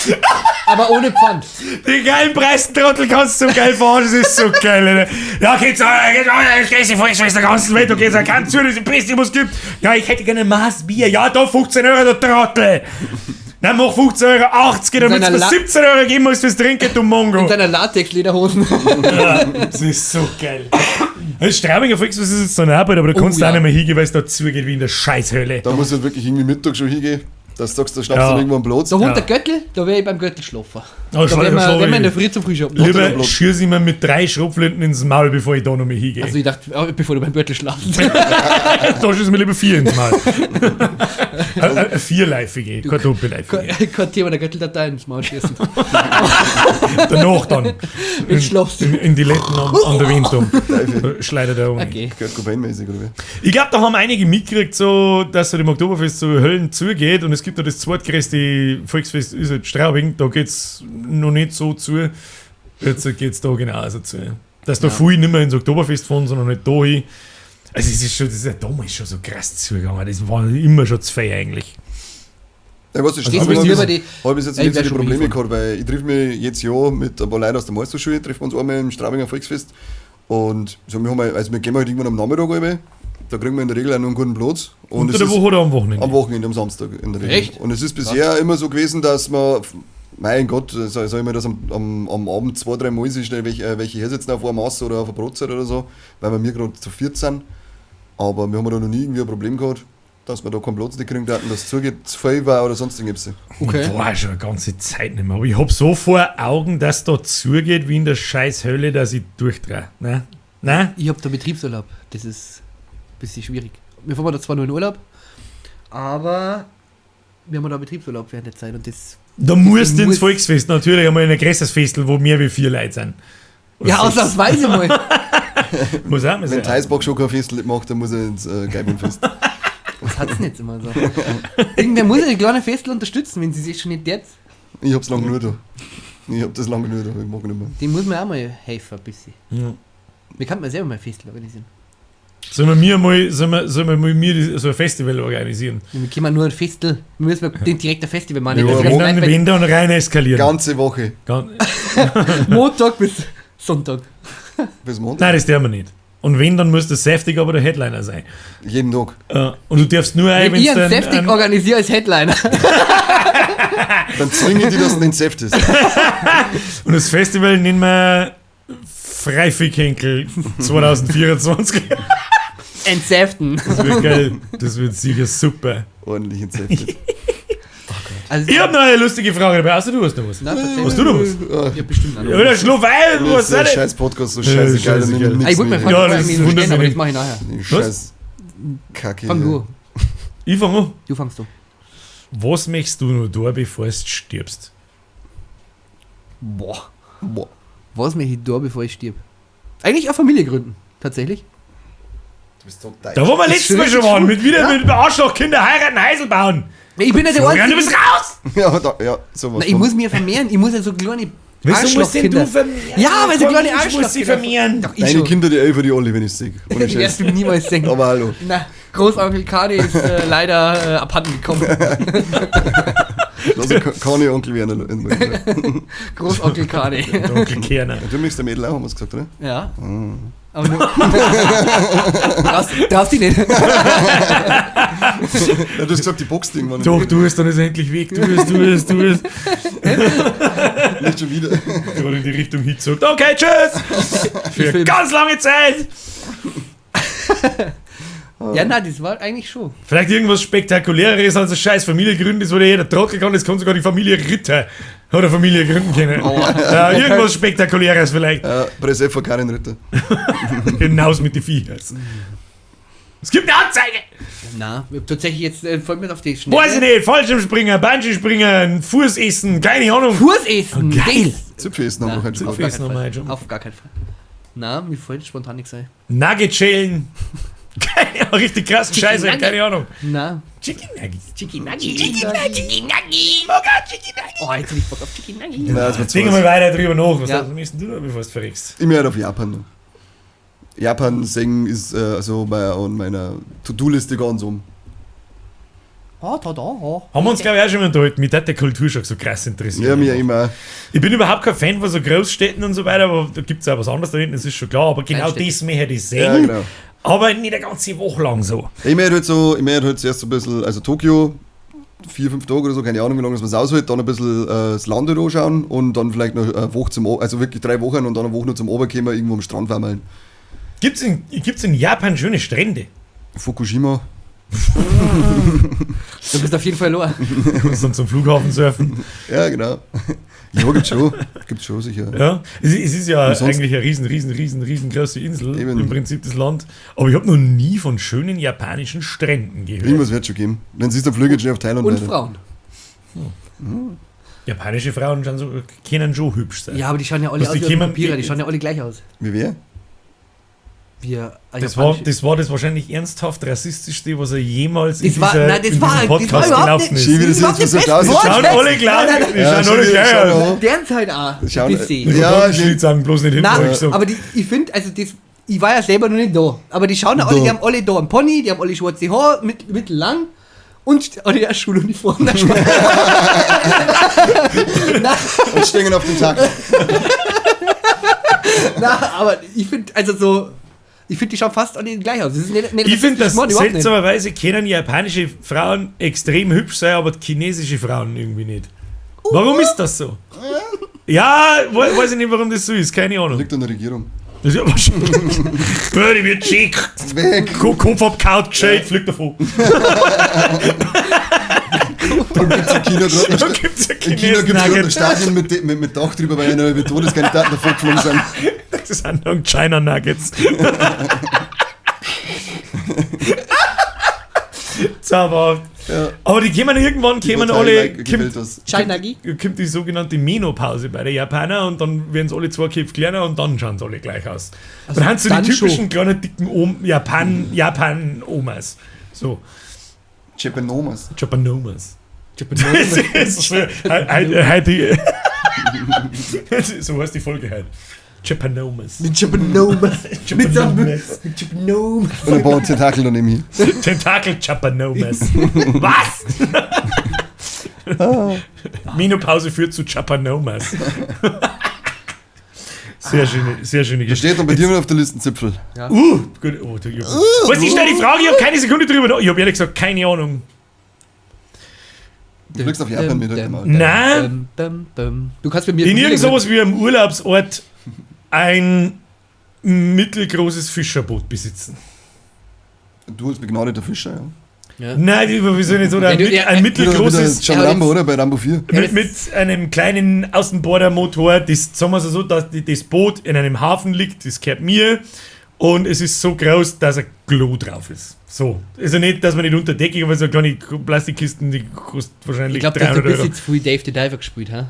Aber ohne Pfand. Die geilen Preisentrottel kannst du so geil verarschen, das ist so geil, Alter. Ja, geht's, geht's, das größte Volksfest der ganzen Welt, du gehst ja kein zu, das ist das Beste, was es gibt. Ja, ich hätte gerne ein Maß Bier. Ja, da 15 Euro, du Trottel. Nein, mach 15,80 Euro, damit seiner du mir La- 17 Euro geben musst fürs Trinken, du Mongo. In deiner Latex-Lederhosen. Ja, das ist so geil. Das Straubinger Volksfest ist jetzt so eine Arbeit, aber da Oh, kannst du ja. auch nicht mehr hingehen, weil es da zugeht wie in der Scheißhölle. Da musst du halt wirklich irgendwie Mittag schon hingehen. Dass du sagst, da schnappst Ja. du irgendwo einen Platz. Da wohnt Ja. der Göttel, da wäre ich beim Göttel schlafen. Oh, Da werden wir, schla- werden wir in der Früh zum Frühschoppen. Lieber Platz. schieß ich mir mit 3 Schrotflinten ins Maul, bevor ich da noch mal hingehe. Also ich dachte, oh, bevor du beim Gürtel schlafst. Da schieß ich mir lieber 4 ins Maul. Eine vierleifige, keine doppelleifige. Kein Thema der Götteldatei ins Maul schießen. Danach dann. Jetzt schlafst du. In die Letten an der Windung. Schleudert er um. Okay. Kurt Cobain-mäßig, oder wie? Ich glaube, da haben einige mitgekriegt, so, dass so dem Oktoberfest so Höllen zugeht und es gibt da das zweitgrößte Volksfest, ist halt Straubing, da geht's noch nicht so zu. Jetzt geht's da genauso zu. Dass da viel nicht mehr ins Oktoberfest fahren, sondern halt da hin. Also es ist schon, das ist ja damals schon so krass zugegangen. Das war immer schon zu viel eigentlich. Ja, was, das Das Straubing ist habe lieber ich die- hab ich jetzt Ja, ich nicht so wär die schon Probleme hingefahren. gehabt, weil ich treffe mich jetzt ja mit ein paar Leuten aus der Meisterschule, treffen wir uns einmal im Straubinger Volksfest. Und so, wir haben halt, also wir gehen halt irgendwann am Nachmittag runter, da kriegen wir in der Regel auch noch einen guten Platz. Und Unter es der ist Woche oder am Wochenende? Am Wochenende, am Samstag in der Regel. Echt? Und es ist bisher immer so gewesen, dass man, mein Gott, sag ich mal, dass am Abend 2, 3 Mal sich schnell welche hersetzen auf eine Masse oder auf eine Brotzeit oder so, weil wir mir gerade zu viert sind. Aber wir haben da noch nie irgendwie ein Problem gehabt, dass wir da keinen Platz nicht gekriegt hatten, dass es zugeht, zu viel war oder sonst irgendwas. Okay. Ich war schon eine ganze Zeit nicht mehr. Aber ich hab so vor Augen, dass da zugeht wie in der scheiß Hölle, dass ich durchdrehe. Ne? Ne? Ich hab da Betriebsurlaub. Das ist ein bisschen schwierig. Wir fahren da zwar nur in Urlaub, aber wir haben da Betriebsurlaub während der Zeit und das. Da musst du ins muss- Volksfest natürlich einmal in ein größeres Festel, wo mehr wie 4 Leute sind. Oder Ja, 6. ausnahmsweise mal. Muss auch mal Wenn sein. Theisbach schon kein Festel macht, dann muss er ins Geibenfest. Das hat's nicht immer so. Irgendwer muss ja die kleinen Festel unterstützen, wenn sie sich schon nicht jetzt. Ich hab's lang genug da. Ich hab das lang genug da, ich mag nicht mehr. Dem muss man auch mal helfen, ein bisschen. Ja. Wir könnten mal selber mal ein Festel organisieren. Sollen wir mir mal, sollen wir mal mir so ein Festival organisieren? Wir können nur ein Festel, wir müssen den direkt ein Festival machen. Ja, Nicht, dass Wenn wir dann, gleich wenn dann rein eskalieren. Ganze Woche. Ganz, bei Montag bis Sonntag. Bis Montag. nein, das dürfen wir nicht. Und wenn, dann muss der Saftig aber der Headliner sein. Jeden Tag. Und du darfst nur ein, Wenn ich einen dann Saftig organisiere als Headliner. Dann zwinge ich die, dass du den Saft ist. Und das Festival nennen wir Freifickhenkel 2024. Entsaften. Das wird geil. Das wird sicher super. Ordentlich entsaftet. Also, Ich hab noch eine lustige Frage dabei, außer du hast noch was. Na, verzeih Hast mir. du noch was? Ich hab bestimmt auch noch Ja, was. oder schlaf ein, Das was ist soll der das? scheiß Podcast so Ja, scheißegal. scheißegal. Da nehmen wir Ah, ich wollte nichts mir mehr. Ja, fragen, das ja, ist stellen, aber wunderschön. das mache ich nachher. Die Scheiß Kacke. Fang du. Ich fang an. Du fangst du. Was möchtest du noch da, bevor du stirbst? Boah. Boah. Was möchte ich da, bevor ich stirb? Eigentlich auch Familie gründen. Tatsächlich. Du bist so deutsch. Da wo wir Das letztes ist Mal schon richtig waren, gut. mit wieder mit Arschlochkinder heiraten, Heisel bauen. Ich bin ja der Florian, du Einzige. bist raus! Ja, da, ja, sowas. Na, ich muss mir vermehren. Ich muss ja so kleine Wieso musst denn Arschlochkinder. du vermehren? Ja, weil so kleine Ich muss sie Arschlochkinder. vermehren. Doch, ich Deine schon. Kinder, die Elfer, die alle, wenn ich sehe. Ohne Die wirst Scheiß. du niemals sehen. Aber hallo. Na, Großonkel Kani ist leider abhanden gekommen. Also keine Onkel Werner. Du Großonkel Kani. Onkel Kerner. möchtest der Mädel auch, haben wir gesagt, oder? Ja. Aber nur. Traust dich nicht. Ja, du hast gesagt, die boxt irgendwann. Doch, du bist, dann ist er endlich weg. Du bist, du bist, du bist. Nicht schon wieder. Gerade in die Richtung hinzuckt. Okay, tschüss! Für Film. ganz lange Zeit! Ja, nein, das war eigentlich schon. Vielleicht irgendwas Spektakuläres als eine scheiß Familie gründen, das wo jeder Trottel kann, das kann sogar die Familie Ritter oder Familie gründen können. Ja, irgendwas Spektakuläres vielleicht. Press F von Karin Ritter. Hinaus mit den Viechers. Es gibt eine Anzeige! Na, ich hab tatsächlich jetzt fällt mir auf die Schnelle. Weiß ich nicht, Fallschirmspringer, Bungee-Springer, Fußessen, keine Ahnung. Fußessen! Oh, geil. Das- Zipfel essen haben wir heute schon. auf gar Zipfel essen keinen haben wir Fall. heute schon. Auf gar keinen Fall. Na, mir fällt spontan nichts ein. Nugget schälen. Keine Ahnung, richtig krassen Chicken Scheiße, Nugget. keine Ahnung. Na. Chicken Nuggets. Chicken Nugget. Chicken Nugget. Chicken Nugget. Mocha, Chicken Nugget. Oh, jetzt hab ich Bock auf Chicken Nugget. Nein, das war zu Denk heiß. mal weiter drüber nach. Was Ja. ja. du da, bevor du verreckst? Ich möchte auf Japan. Japan singen ist also bei an meiner To-Do-Liste ganz um. Oh, da, da, oh. Haben wir uns, glaube ich, auch schon mal unterhalten. Mich hat der Kulturschock so krass interessiert. Ja, mir immer. Ich bin überhaupt kein Fan von so Großstädten und so weiter, aber da gibt es auch was anderes da hinten, das ist schon klar. Aber genau Kleinstädte. das möchte ich sehen. Ja, genau. Aber nicht eine ganze Woche lang so. Ich möchte halt so, ich möchte halt zuerst so ein bisschen, also Tokio, 4, 5 Tage oder so, keine Ahnung, wie lange das man aushält, dann ein bisschen das Land halt anschauen und dann vielleicht noch eine Woche zum, also wirklich 3 Wochen und dann eine Woche noch zum Oberkommen, irgendwo am Strand vermeilen. Gibt's in Japan schöne Strände? Fukushima. Du bist auf jeden Fall verloren. Kannst dann zum Flughafen surfen. Ja, genau. Ja, gibt's schon. Gibt's schon, sicher. Ja. Es ist ja Und sonst- eigentlich eine riesen, riesen, riesen, riesengroße Insel, Eben. im Prinzip das Land. Aber ich habe noch nie von schönen japanischen Stränden gehört. Irgendwas wird schon geben. Wenn siehst, dann flüge ich schnell auf Thailand Und weiter. Frauen. Japanische Frauen schauen so, können schon hübsch sein. Ja, aber die schauen ja alle Was, aus die wie kämen- Vampire, die schauen ja alle gleich aus. Wie wer? Wir, Das war, das war das wahrscheinlich ernsthaft rassistischste, was er jemals in, Das war- dieser, nein, das in war- diesem das war Podcast überhaupt gelaufen nicht- ist. Schön, wie das überhaupt jetzt nicht so best- aussieht. Schauen alle gleich, die Ja, schauen alle schön, gleich schauen aus. alle. Der halt auch. Schauen- Ein bisschen. Ja, Ja, schön. sagen bloß nicht hinten, hab ich Nein, gesagt. aber die, ich finde, also das, ich war ja selber noch nicht da, aber die schauen ja alle, Da. die haben alle da einen Pony, die haben alle schwarze Haare, mittellang und alle eine Schuluniform. Nein, Spaß. Nein, Und stehen auf den Tag. Na, aber ich finde, also so, ich finde, die schauen fast alle gleich aus. Das ist nicht, nicht Ich finde, dass überhaupt nicht. seltsamerweise können japanische Frauen extrem hübsch sein, aber chinesische Frauen irgendwie nicht. Warum ist das so? Ja, weiß ich nicht, warum das so ist, keine Ahnung. Liegt an der Regierung. Das ist ja wahrscheinlich. Birdie wird schick. Weg! Kopf abgehauen, gescheit, fliegt davon. Darum gibt's in China gerade Da noch, gibt's ja in China Chinesen gibt's gerade noch Nuggets. Stadien mit Dach drüber, weil ja mit Todeskandidaten davor geflogen sind. Das sind dann China Nuggets. Zauberhaft. Ja. Aber die kämen irgendwann, Die kämen Partei alle, gefällt das. China-Gi? kommt die sogenannte Menopause bei den Japanern und dann werden sie alle zwei Köpfe kleiner und dann schauen sie alle gleich aus. Also dann haben sie die dann typischen schon. kleinen, dicken Japan-Omas. So, Japanomas. Japanomas. Japanomas. Das ist so, so heißt die Folge heute. Japanomas. Mit Japanomas. Mit so einem- Japanomas. mit Japanomas. Und ein paar Tentakel daneben hier. Tentakel Japanomas. Was? Menopause führt zu Japanomas. Sehr schöne, sehr schöne Da Geschichte. steht dann bei dir wieder auf der Liste Zipfel. Gut. Oh, du, ich was, ich stelle die Frage, ich habe keine Sekunde drüber nach. Ich habe ehrlich gesagt keine Ahnung. Du fliegst auf Japan mit heute mal. Nein. Dum, dum, dum. Du kannst bei mir In irgend sowas wie einem Urlaubsort ein mittelgroßes Fischerboot besitzen. Du als begnadeter Fischer, ja. Ja. Nein, wieso nicht so? Ein, Ja, du- ja, ein ja. mittelgroßes Wieder John Ja, Rambo, jetzt- oder? Bei Rambo 4. Ja, mit, mit einem kleinen Außenbordermotor, das sagen wir so, dass das Boot in einem Hafen liegt, das gehört mir und es ist so groß, dass ein Klo drauf ist. So. Also nicht, dass man nicht unter Decke, aber so eine kleine Plastikkisten, die kostet wahrscheinlich Ich glaube, du hast 300 ein Euro. bisschen zu viel Dave the Diver gespielt, ha?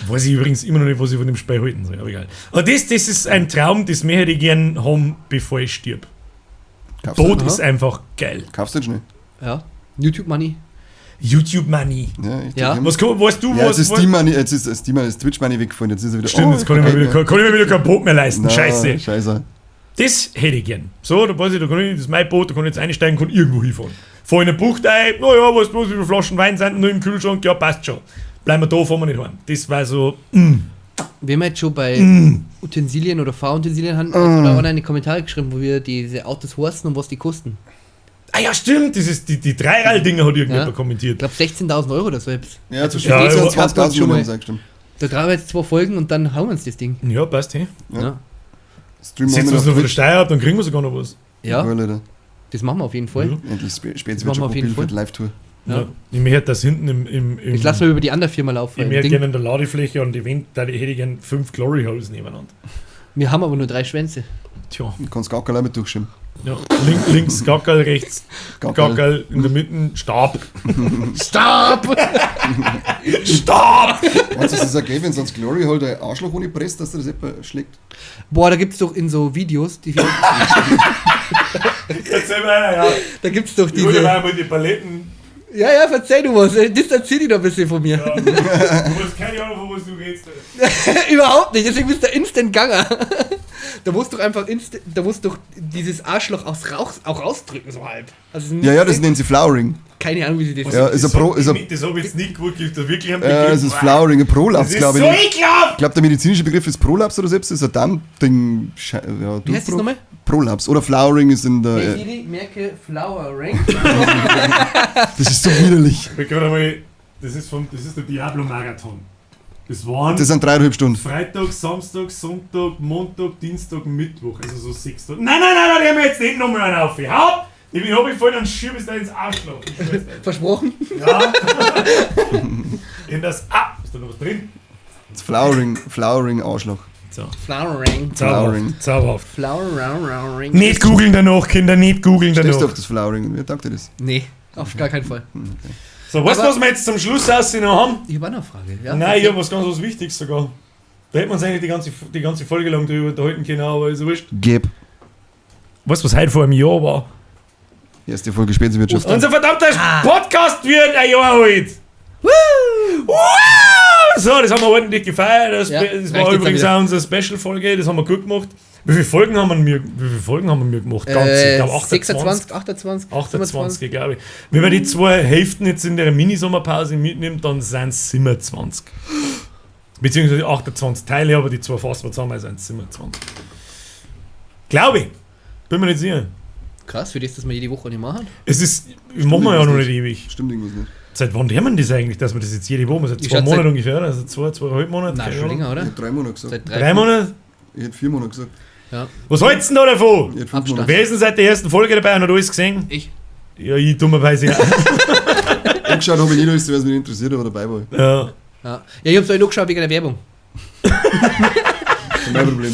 Weiß ich übrigens immer noch nicht, was ich von dem Spiel halten soll, aber egal. Aber das ist ein Traum, das möchte ich gern haben, bevor ich stirb. Kaufst Boot Aha. ist einfach geil. du, kaufst du den schnell? Ja. YouTube Money. YouTube Money. Ja, ich Ja. denk, Was, weißt du, Ja, was, jetzt ist was Steam Money, jetzt ist Steam Money, ist Twitch Money weggefallen, jetzt ist er wieder. Stimmt, oh, jetzt kann ich, mir okay, wieder, kann ich mir wieder kein Boot mehr leisten. Na, Scheiße. Scheiße. Das hätte ich gern. So, da weiß ich, da kann ich, das ist mein Boot, da kann ich jetzt einsteigen, kann irgendwo hinfahren. Fahr in eine Bucht ein, naja, was bloß, wie viele Flaschen Wein sind nur im Kühlschrank, ja, passt schon. Bleiben wir da, fahren wir nicht heim. Das war so, Wenn wir jetzt schon bei Utensilien oder Fahrutensilien haben, hat da einer in die Kommentare geschrieben, wo wir diese Autos horsten und was die kosten. ah ja, stimmt, das ist, die Dreirad-Dinger hat irgendjemand Ja. kommentiert. Ich glaube 16.000 Euro oder so. etwas. Ja, zwischen Ja, 15 und ja, 20.000 schon mal. haben sie eingestimmt. Da drehen wir jetzt zwei Folgen und dann hauen wir uns das Ding. Ja, passt, hey. Ja. Ja, Streamen Setzen wir wir uns noch von der auf Steuer ab, dann kriegen wir sogar noch was. ja Geil, Alter. das machen wir auf jeden Fall. Ja. Endlich Das machen wir auf jeden Spätswirtschaft Fall. für die Live-Tour. Ja. Ja. Ich möchte das hinten im Jetzt lassen wir über die andere Firma laufen. ich Im möchte Ding. gerne in der Ladefläche an die Wand, da hätte ich gern 5 Glory Holes nebeneinander. Wir haben aber nur 3 Schwänze. Tja, Du kannst gar kein mit durchschieben. ja. Links Gackerl, rechts Gackerl. Gackerl, in der Mitte Stab. Stop! Stab! Meinst du, das ist okay, wenn sonst Glory Hole der Arschloch ohne presst, dass der das etwa schlägt? Boah, da gibt's doch in so Videos, die, Erzähl mir einer, ja. da gibt's doch Ich hol dir diese. mal die Paletten. Ja, ja, verzeih du was. Distanzier dich doch ein bisschen von mir. Ja. Du hast keine Ahnung, von was du redest. Alter. Überhaupt nicht, deswegen bist du instant ganger. Da musst du einfach instant, da musst du doch dieses Arschloch aus Rauch, auch rausdrücken, so halb. Also Ja, ja, das nennen sie Flowering. Keine Ahnung, wie sie das Ja, ist ein Das Pro, hab ist ich ein, nicht- Das habe ich jetzt nicht gewusst. Gibt da wirklich einen es ist Flowering, ein Prolaps, Das ist glaube so ich. ekelhaft! Ich glaube, der medizinische Begriff ist Prolaps oder selbst, ist ein Darmding. Ja, Wie heißt das nochmal? Prolaps. Oder Flowering ist in der. Hey Siri, merke Flowering. Das ist so widerlich. Ich gerade einmal, das ist der Diablo-Marathon. Das waren Das sind 3,5 Stunden. Freitag, Samstag, Sonntag, Montag, Dienstag, Mittwoch. Also so 6 Tage. Nein, nein, nein, nein, die haben wir jetzt nicht nochmal einen auf. Ich hab, ich bin hab ich voll, dann schieb ich da ins Arschloch. Ich schwör's dir. Versprochen. Ja. In das. Ah, ist da noch was drin? Das Flowering, Flowering Arschloch. So. Flowering. Flowering. Zauberhaft. Zauberhaft. Flowering. Nicht googeln danach, Kinder, nicht googeln Stehst du danach. auf das Flowering? Wie taugt dir das? Nee, auf gar keinen Fall. So, weißt du, Aber- was wir jetzt zum Schluss aussehen noch haben? Ich habe auch noch eine Frage. Ja, Nein, ich hab was ganz was Wichtiges sogar. Da hätten wir uns eigentlich die ganze Folge lang drüber unterhalten können, aber ist ja wurscht. Geb. Weißt du, was heute vor einem Jahr war? Erste Folge Spätwirtschaft. Unser verdammter Podcast wird ein Jahr alt. Woo! So, das haben wir ordentlich gefeiert. Das, Ja, das reicht war jetzt übrigens auch wieder. auch unsere Special-Folge, das haben wir gut gemacht. Wie viele Folgen haben wir, wie viele Folgen haben wir gemacht? Ganz, ich glaube 28. 26, 28, 28, glaube ich. Wenn man die zwei Hälften jetzt in der Mini-Sommerpause mitnimmt, dann sind es 27. Beziehungsweise 28 Teile, aber die zwei fassen wir zusammen, also 27. Glaube ich. Bin mir nicht sicher. Krass, für das, dass wir jede Woche nicht machen. Es ist, machen wir ja noch nicht ewig. Stimmt irgendwas nicht. Seit wann haben wir das eigentlich, dass wir das jetzt jede Woche machen? Seit Ich 2 schätze, Monaten seit- ungefähr, oder? Also 2,5 Monate. Nein, keine schon Ahnung. länger, Ich oder? hätte 3 Monate gesagt. Seit 3 Monate? Ich hätte 4 Monate gesagt. Ja. Was hältst du denn da davon? Ich hätte 5 Abstand. Monate. Wer ist denn seit der ersten Folge dabei und hat alles gesehen? Ich. Ja, ich dummerweise ja. Angeschaut habe ich nicht alles, weil es mich nicht interessiert, aber dabei war ich. Ja. Ja, ja, ich hab's euch noch geschaut wegen der Werbung. Kein Problem.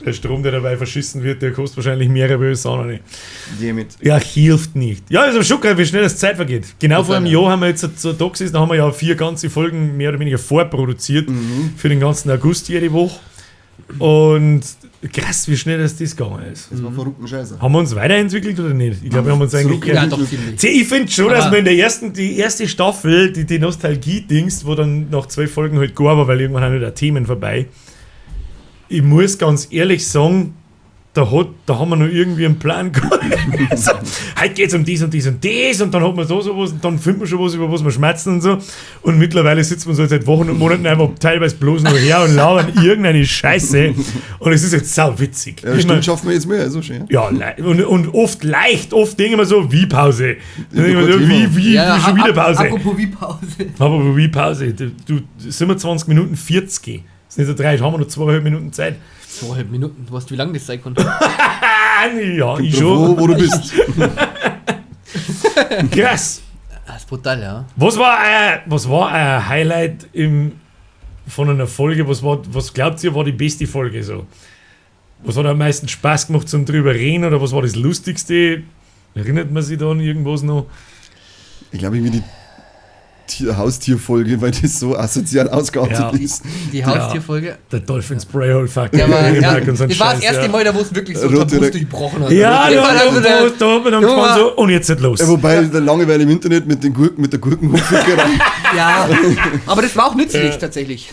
Der Strom, der dabei verschissen wird, der kostet wahrscheinlich mehrere Böse auch noch nicht. Damit. Ja, hilft nicht. Ja, ist aber schon geil, wie schnell das Zeit vergeht. Genau vor einem Jahr haben wir jetzt so da gesessen, da haben wir ja 4 ganze Folgen mehr oder weniger vorproduziert für den ganzen August jede Woche. Und krass, wie schnell das gegangen ist. Das war verrückten Scheiße. Haben wir uns weiterentwickelt oder nicht? Ich glaube, wir haben uns eigentlich. Zurück- Ja, doch ziemlich. Sieh, ich finde schon, dass Aber- wir in der ersten, die erste Staffel, die Nostalgie-Dings, wo dann nach 12 Folgen halt gar war, weil irgendwann haben wieder Themen vorbei. Ich muss ganz ehrlich sagen, da haben wir noch irgendwie einen Plan gehabt. So, heute geht es um dies und dies und das und dann hat man so sowas und dann findet man schon was, über was wir schmerzen und so. Und mittlerweile sitzen wir so seit Wochen und Monaten einfach teilweise bloß nur her und labern irgendeine Scheiße. Und es ist jetzt sau witzig. Ja, stimmt, schaffen wir jetzt mehr, also schön. Ja, und oft leicht, oft denke ich mir so, wie Pause. Dann denk ich mir so, wie, Ja, wie schon wieder Pause. Apropos wie Pause. Apropos wie Pause. Du, 27 Minuten 40. Das sind nicht so 3, haben wir noch 2,5 Minuten Zeit. 2,5 Minuten, du weißt, wie lange das sein konnte. Ah, ja, ich Wo, schon. wo du bist. Krass. Das ist brutal, ja. Was war ein Highlight von einer Folge? Was glaubt ihr, war die beste Folge so? Was hat am meisten Spaß gemacht zum drüber reden oder was war das Lustigste? Erinnert man sich da an irgendwas noch? Ich glaube, irgendwie die Haustierfolge, weil das so asozial ausgeartet Ja. ist. Die Haustierfolge. Der Dolphin Spray Hole Fuck. Ja, aber, ja, und so ein das war das Scheiß, erste ja. Mal, da wo es wirklich so Rote Tabus Direkt- durchbrochen hat. Ja, Das da, war da, dann so der- da, da hat man dann Ja, gefahren aber- so, und jetzt nicht los. Ja, wobei, der Langeweile im Internet mit den Gurken, mit der Gurkenhoffickerei. Ja, aber das war auch nützlich tatsächlich.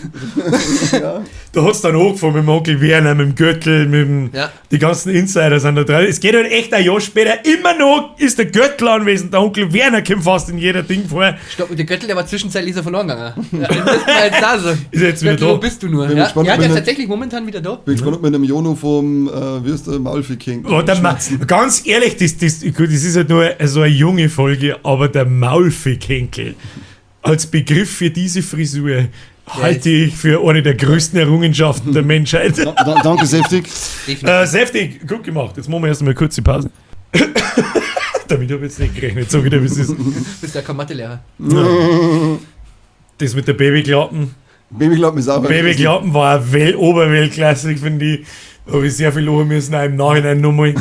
Da hat es dann angefangen mit dem Onkel Werner, mit dem Göttl, mit dem, Ja. die ganzen Insider sind da drin. Es geht halt echt ein Jahr später, immer noch ist der Göttl anwesend, der Onkel Werner kommt fast in jeder Ding vor. Stopp, der Göttl, der war zwischenzeitlich ist er verloren gegangen. Ja, das ist halt da so. Ist er jetzt wieder Göttl, da? Wo bist du nur? Bin Ja, gespannt, ja, ob der ist er- tatsächlich momentan wieder da. Bin gespannt, ob mit einem Jono vom, wie ist der, Maulvieh-King. Oh, der ganz ehrlich, gut, das ist halt nur so eine junge Folge, aber der Maulfickhenkel als Begriff für diese Frisur halte ich für eine der größten Errungenschaften der Menschheit. Danke, Seftig. Definitiv. Safety, gut gemacht. Jetzt machen wir erst einmal kurz die Pause. Damit habe ich jetzt nicht gerechnet, so wieder wie es ist. Du bist ja kein Mathelehrer. Das mit der Babyklappen. Babyklappen ist auch Babyklappen war eine Oberweltklasse, finde ich. Da habe ich sehr viel lachen müssen, auch im Nachhinein nochmal.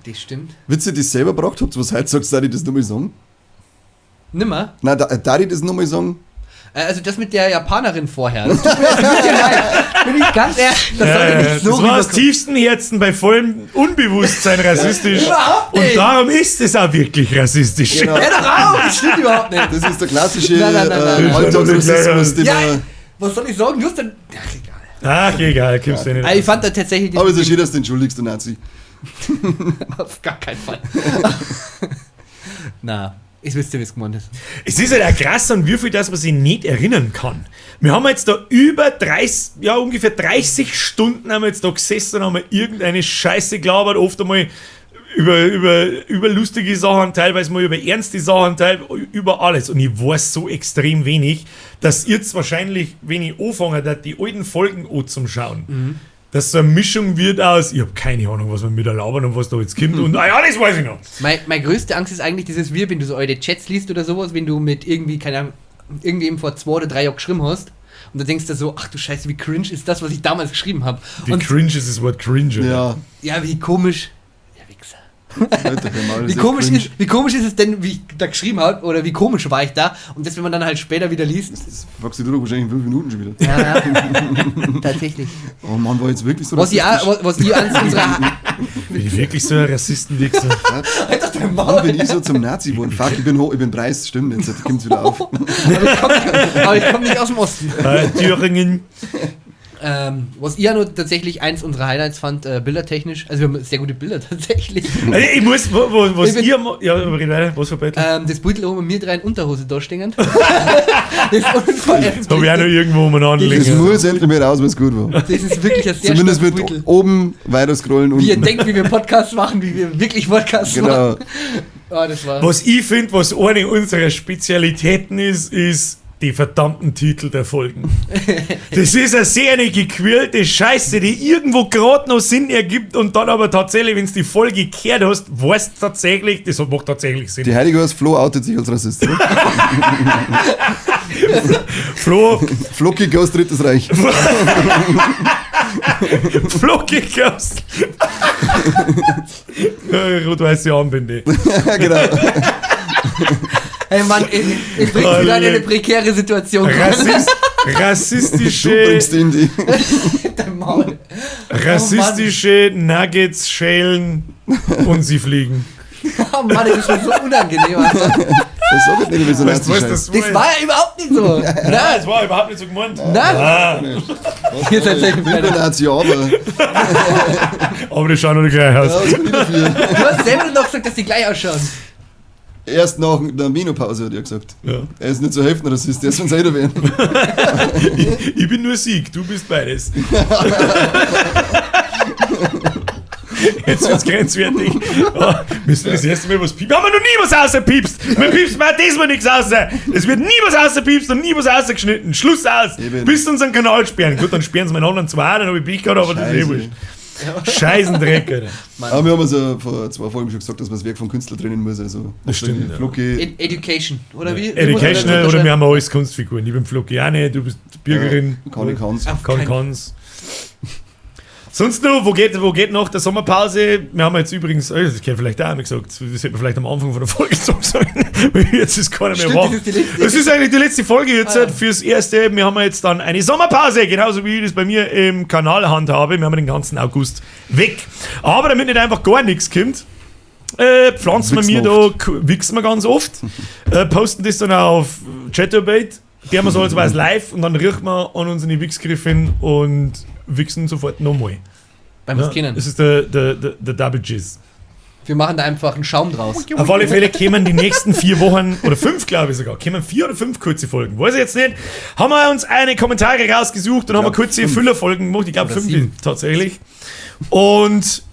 Das stimmt. Witze, die ich selber gebracht habt, was heute sagst, darf ich das nochmal sagen? Nimmer. Nein, darf ich das nochmal sagen? Also das mit der Japanerin vorher. Das tut mir jetzt ein bisschen leid. Bin ich ganz ehrlich, das sollte nicht so Das war aus rüberkommen. tiefstem Herzen bei vollem Unbewusstsein rassistisch. Überhaupt Und nicht. darum ist es auch wirklich rassistisch. Genau. Hör doch auf, das stimmt überhaupt nicht. Das ist der klassische Nein, nein, nein, nein, nein. Alltagsrassismus, den Ja, man. was soll ich sagen? Du hast dann. Ach, egal. Ach, egal, kommst du eh nicht. Also ich fand da tatsächlich. Aber es ist schön, dass du entschuldigst, du Nazi. Auf gar keinen Fall. Na, ich wüsste, wie es gemeint ist. Es ist halt auch krass, an wie viel das man sich nicht erinnern kann. Wir haben jetzt da über 30, ja ungefähr 30 Stunden haben wir jetzt da gesessen und haben wir irgendeine Scheiße gelabert, oft einmal über lustige Sachen, teilweise mal über ernste Sachen, teilweise über alles. Und ich weiß so extrem wenig, dass jetzt wahrscheinlich, wenn ich anfange, dass die alten Folgen an zum Schauen, dass so eine Mischung wird aus, ich habe keine Ahnung, was wir mit erlauben und was da jetzt kommt. Und ah ja, das weiß ich noch. Meine größte Angst ist eigentlich dieses Wir, wenn du so alte Chats liest oder sowas, wenn du mit irgendwie, keine Ahnung, irgendwem vor 2 oder 3 Jahren geschrieben hast. Und dann denkst du so, ach du Scheiße, wie cringe ist das, was ich damals geschrieben habe. Wie Und cringe ist das Wort cringe. oder? Ja, ja, wie komisch. Ja, Wichser. Alter, der Maul Wie ist echt komisch, cringe. ist, wie komisch ist es denn, wie ich da geschrieben habe, oder wie komisch war ich da? Und das, wenn man dann halt später wieder liest. Das fragst du doch wahrscheinlich in 5 Minuten schon wieder. Ja, ja. Tatsächlich. Oh Mann, war jetzt wirklich so Was ich, rassistisch? auch, was, was ich an unserer. Bin ich wirklich so ein Rassistenwichser? Halt doch dein Wann Maul! bin ich so zum Nazi geworden? Fuck, ich bin Preis, stimmt, jetzt kommt's wieder auf. Aber ich komm nicht aus dem Osten. Thüringen. Was ich ja nur tatsächlich eins unserer Highlights fand, bildertechnisch, also wir haben sehr gute Bilder tatsächlich. Also ich muss, wo, was Ich bin- ihr, ja, red weiter, was für Battle? Das Beutel oben mit mir drei in Unterhose da stehen. Das ist unveröffentlicht. Habe ich auch noch irgendwo umeinander Das liegen. muss endlich mal raus, was gut war. Das ist wirklich ein sehr Zumindest starkes mit Beutel. oben weiter scrollen Wie ihr unten. denkt, wie wir Podcasts machen, wie wir wirklich Podcasts Genau. machen. Ah, das war. Was ich finde, was eine unserer Spezialitäten ist, ist die verdammten Titel der Folgen. Das ist eine sehr eine gequirlte Scheiße, die irgendwo gerade noch Sinn ergibt und dann aber tatsächlich, wenn du die Folge gehört hast, weißt du tatsächlich, das macht tatsächlich Sinn. Die Heilige heißt Flo outet sich als Rassist. Oder? Flo, Flocki Ghost Drittes Reich. Flo Ghost. Rot-weiße Armbinde. Ja, genau. Hey Mann, ich bring's wieder in eine prekäre Situation. Du Rassistische, bringst ihn die. Dein Maul. rassistische Nuggets schälen und sie fliegen. Oh Mann, das ist mir so unangenehm. Alter. Das sag ich nicht, wie so Weißt du, was Nazi-Scheiß. das Das war ja überhaupt nicht so. Nein, das war überhaupt nicht so gemeint. Nein. Ah, Hier ist Ich bin kein Nazi, aber. aber die schauen alle gleich aus. Ja, was kann ich dafür? Du hast selber noch gesagt, dass die gleich ausschauen. Erst nach der Menopause hat er gesagt. Ja. Er ist nicht zur Hälfte Rassist, er ist von selber werden. Ich bin nur Sieg, du bist beides. Jetzt wird's grenzwertig. Oh, müssen wir das erste Mal was piepsen? Haben wir noch nie was rausgepiepst! Wir piepsen mal diesmal nichts raus! Es wird nie was rausgepiepst und nie was rausgeschnitten. Schluss aus! Eben. Bis sie unseren Kanal sperren. Gut, dann sperren sie meinen anderen zwei, dann hab ich Pech gehabt, aber das ist eh Scheiße. wurscht. Scheißendreck, Alter. Aber wir haben uns ja vor 2 Folgen schon gesagt, dass man das Werk vom Künstler trennen muss. Also, Das stimmt, ja. Flocki, Education, oder wie? Wie muss man das Educational oder wir unterschreiben? haben alles Kunstfiguren. Ich bin Flocki auch nicht, du bist Bürgerin. Kann ich kann's. Auf Kann, keinen- kann's. Sonst noch, wo geht nach der Sommerpause? Wir haben jetzt übrigens, oh, das hätte vielleicht auch einmal gesagt, das hätte man vielleicht am Anfang von der Folge sagen sollen, weil jetzt ist keiner mehr Stimmt, wach. das ist die letzte. Das ist eigentlich die letzte Folge jetzt Ah, ja. fürs erste. Wir haben jetzt dann eine Sommerpause, genauso wie ich das bei mir im Kanal handhabe. Wir haben den ganzen August weg. Aber damit nicht einfach gar nichts kommt, pflanzen wir Wichsen mir da, wichsen wir ganz oft, posten das dann auf Chatterbait, der wir so als weiß live und dann riechen wir an unsere Wichsgriffin und wichsen sofort nochmal. Beim Ja, Kennen. das ist der Double Jizz. Wir machen da einfach einen Schaum draus. Auf alle Fälle kämen die nächsten 4 Wochen, oder 5 glaube ich sogar, kämen 4 oder 5 kurze Folgen. Weiß ich jetzt nicht. Haben wir uns eine Kommentare rausgesucht und haben wir kurze Füllerfolgen gemacht. Ich glaube Oder 5 sieben. tatsächlich. Und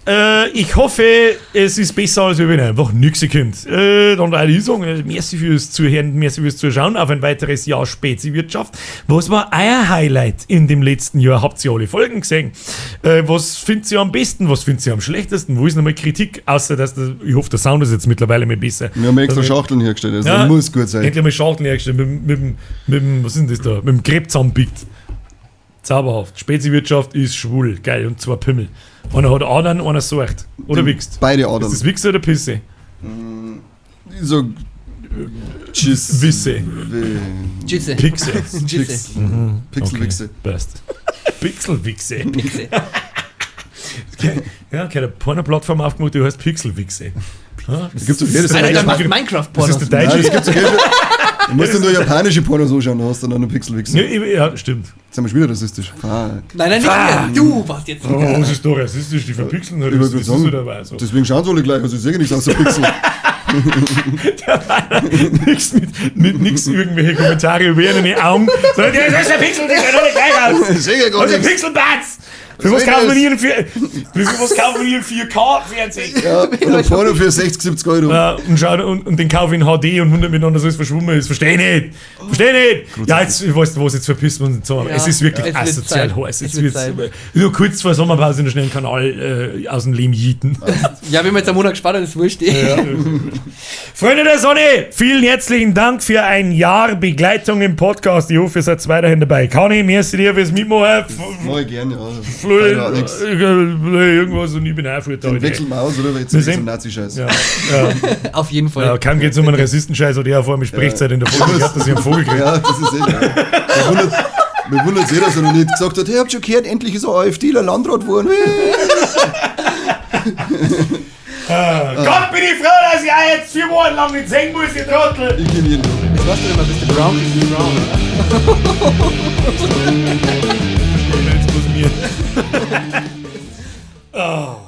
ich hoffe, es ist besser, als wenn einfach nichts kommt. Dann würde ich sagen, merci fürs Zuhören, merci fürs Zuschauen auf ein weiteres Jahr Spezi-Wirtschaft. Was war euer Highlight in dem letzten Jahr? Habt ihr alle Folgen gesehen? Was findet ihr am besten? Was findet ihr am schlechtesten? Wo ist nochmal Kritik? Außer, dass das, ich hoffe, der Sound ist jetzt mittlerweile mal besser. Wir haben extra Schachteln hergestellt, also Ja. muss gut sein. Endlich mal Schachteln hergestellt mit dem, was ist denn das da? Mit dem Krebszahnbiegt. Zauberhaft. Spezi-Wirtschaft ist schwul. Geil. Und zwar Pimmel. Einer hat Adern, einer sorgt. Oder wichst. Beide Adern. Ist das Wichse oder Pisse? So. Tschüss. Wisse. Tschüsse. Pixe. Tschüsse. Pixelwichse. Passt. Pixelwichse. Pixe. Ja, keine Porno-Plattform aufgemacht, die heißt Pixelwichse. Ja, das gibt's doch jedes ist der Alter, deutsche der macht Begriff. Das Minecraft-Pornos. ist der Nein, deutsche. das gibt's doch eh schon. Du musst dir nur japanische Pornos anschauen, da hast du dann einen Pixelwichse. Ja, ja, stimmt. Jetzt sind wir schon wieder rassistisch. Fuck. Nein, nein, nicht wir. Du warst jetzt. Oh, was ist da rassistisch? Die verpixeln halt. Ich Das wollte ist gerade so sagen, dabei. So. Deswegen schauen sie alle gleich, also ich sehe nichts außer Pixel. Nix mit nix irgendwelche Kommentare über ihre Augen. Sondern, ja, das ist der Pixel, die schauen alle gleich aus. Ich sehe ja gar Also nichts. Pixelbats! Für was soll kaufen das? wir hier einen 4K-Fernseher? Ja, und ein Porno für 60, 70 Euro. Ja, und, schaut, und den kaufe ich in HD und wundert mich dann, dass alles verschwommen ist. Verstehe nicht! Verstehe nicht! Ja, jetzt, ich weiß nicht, was, jetzt verpissen wir uns zusammen. Ja. Es ist wirklich Es wird asozial Zeit. heiß. Es Jetzt wird wird's, Zeit. nur kurz vor Sommerpause noch schnell einen Kanal aus dem Lehm jieten. Ja, wenn wir jetzt am Monat gespart haben, ist wurscht. eh. Freunde der Sonne, vielen herzlichen Dank für ein Jahr Begleitung im Podcast. Ich hoffe, ihr seid weiterhin dabei. Conny, merci dir fürs Mitmachen. Mach ich gerne, ja. Flo, Keine Ahnung, nix. irgendwas und ich bin auch fort Den heute. wechseln wir aus, oder? Weil jetzt Wir geht's sehen- um Nazi-Scheiß. Ja, ja. Auf jeden Fall. Ja, kaum geht's um einen Rassistenscheiß oder er vor allem Sprechzeit in der Folge gehabt, dass ich einen Vogel kriege. Ja, das ist eh. Ja. Mir wundert eh, dass er noch nicht gesagt hat, hey, habt schon gehört, endlich ist ein AfDler Landrat geworden. Gott bin ich froh, dass ich auch jetzt 4 Wochen lang nicht singen muss, ihr Trottel! Ich kenne jeden Tag. Jetzt warst du immer, bist du brown, bist du brown, oder? Jetzt muss mir. Oh.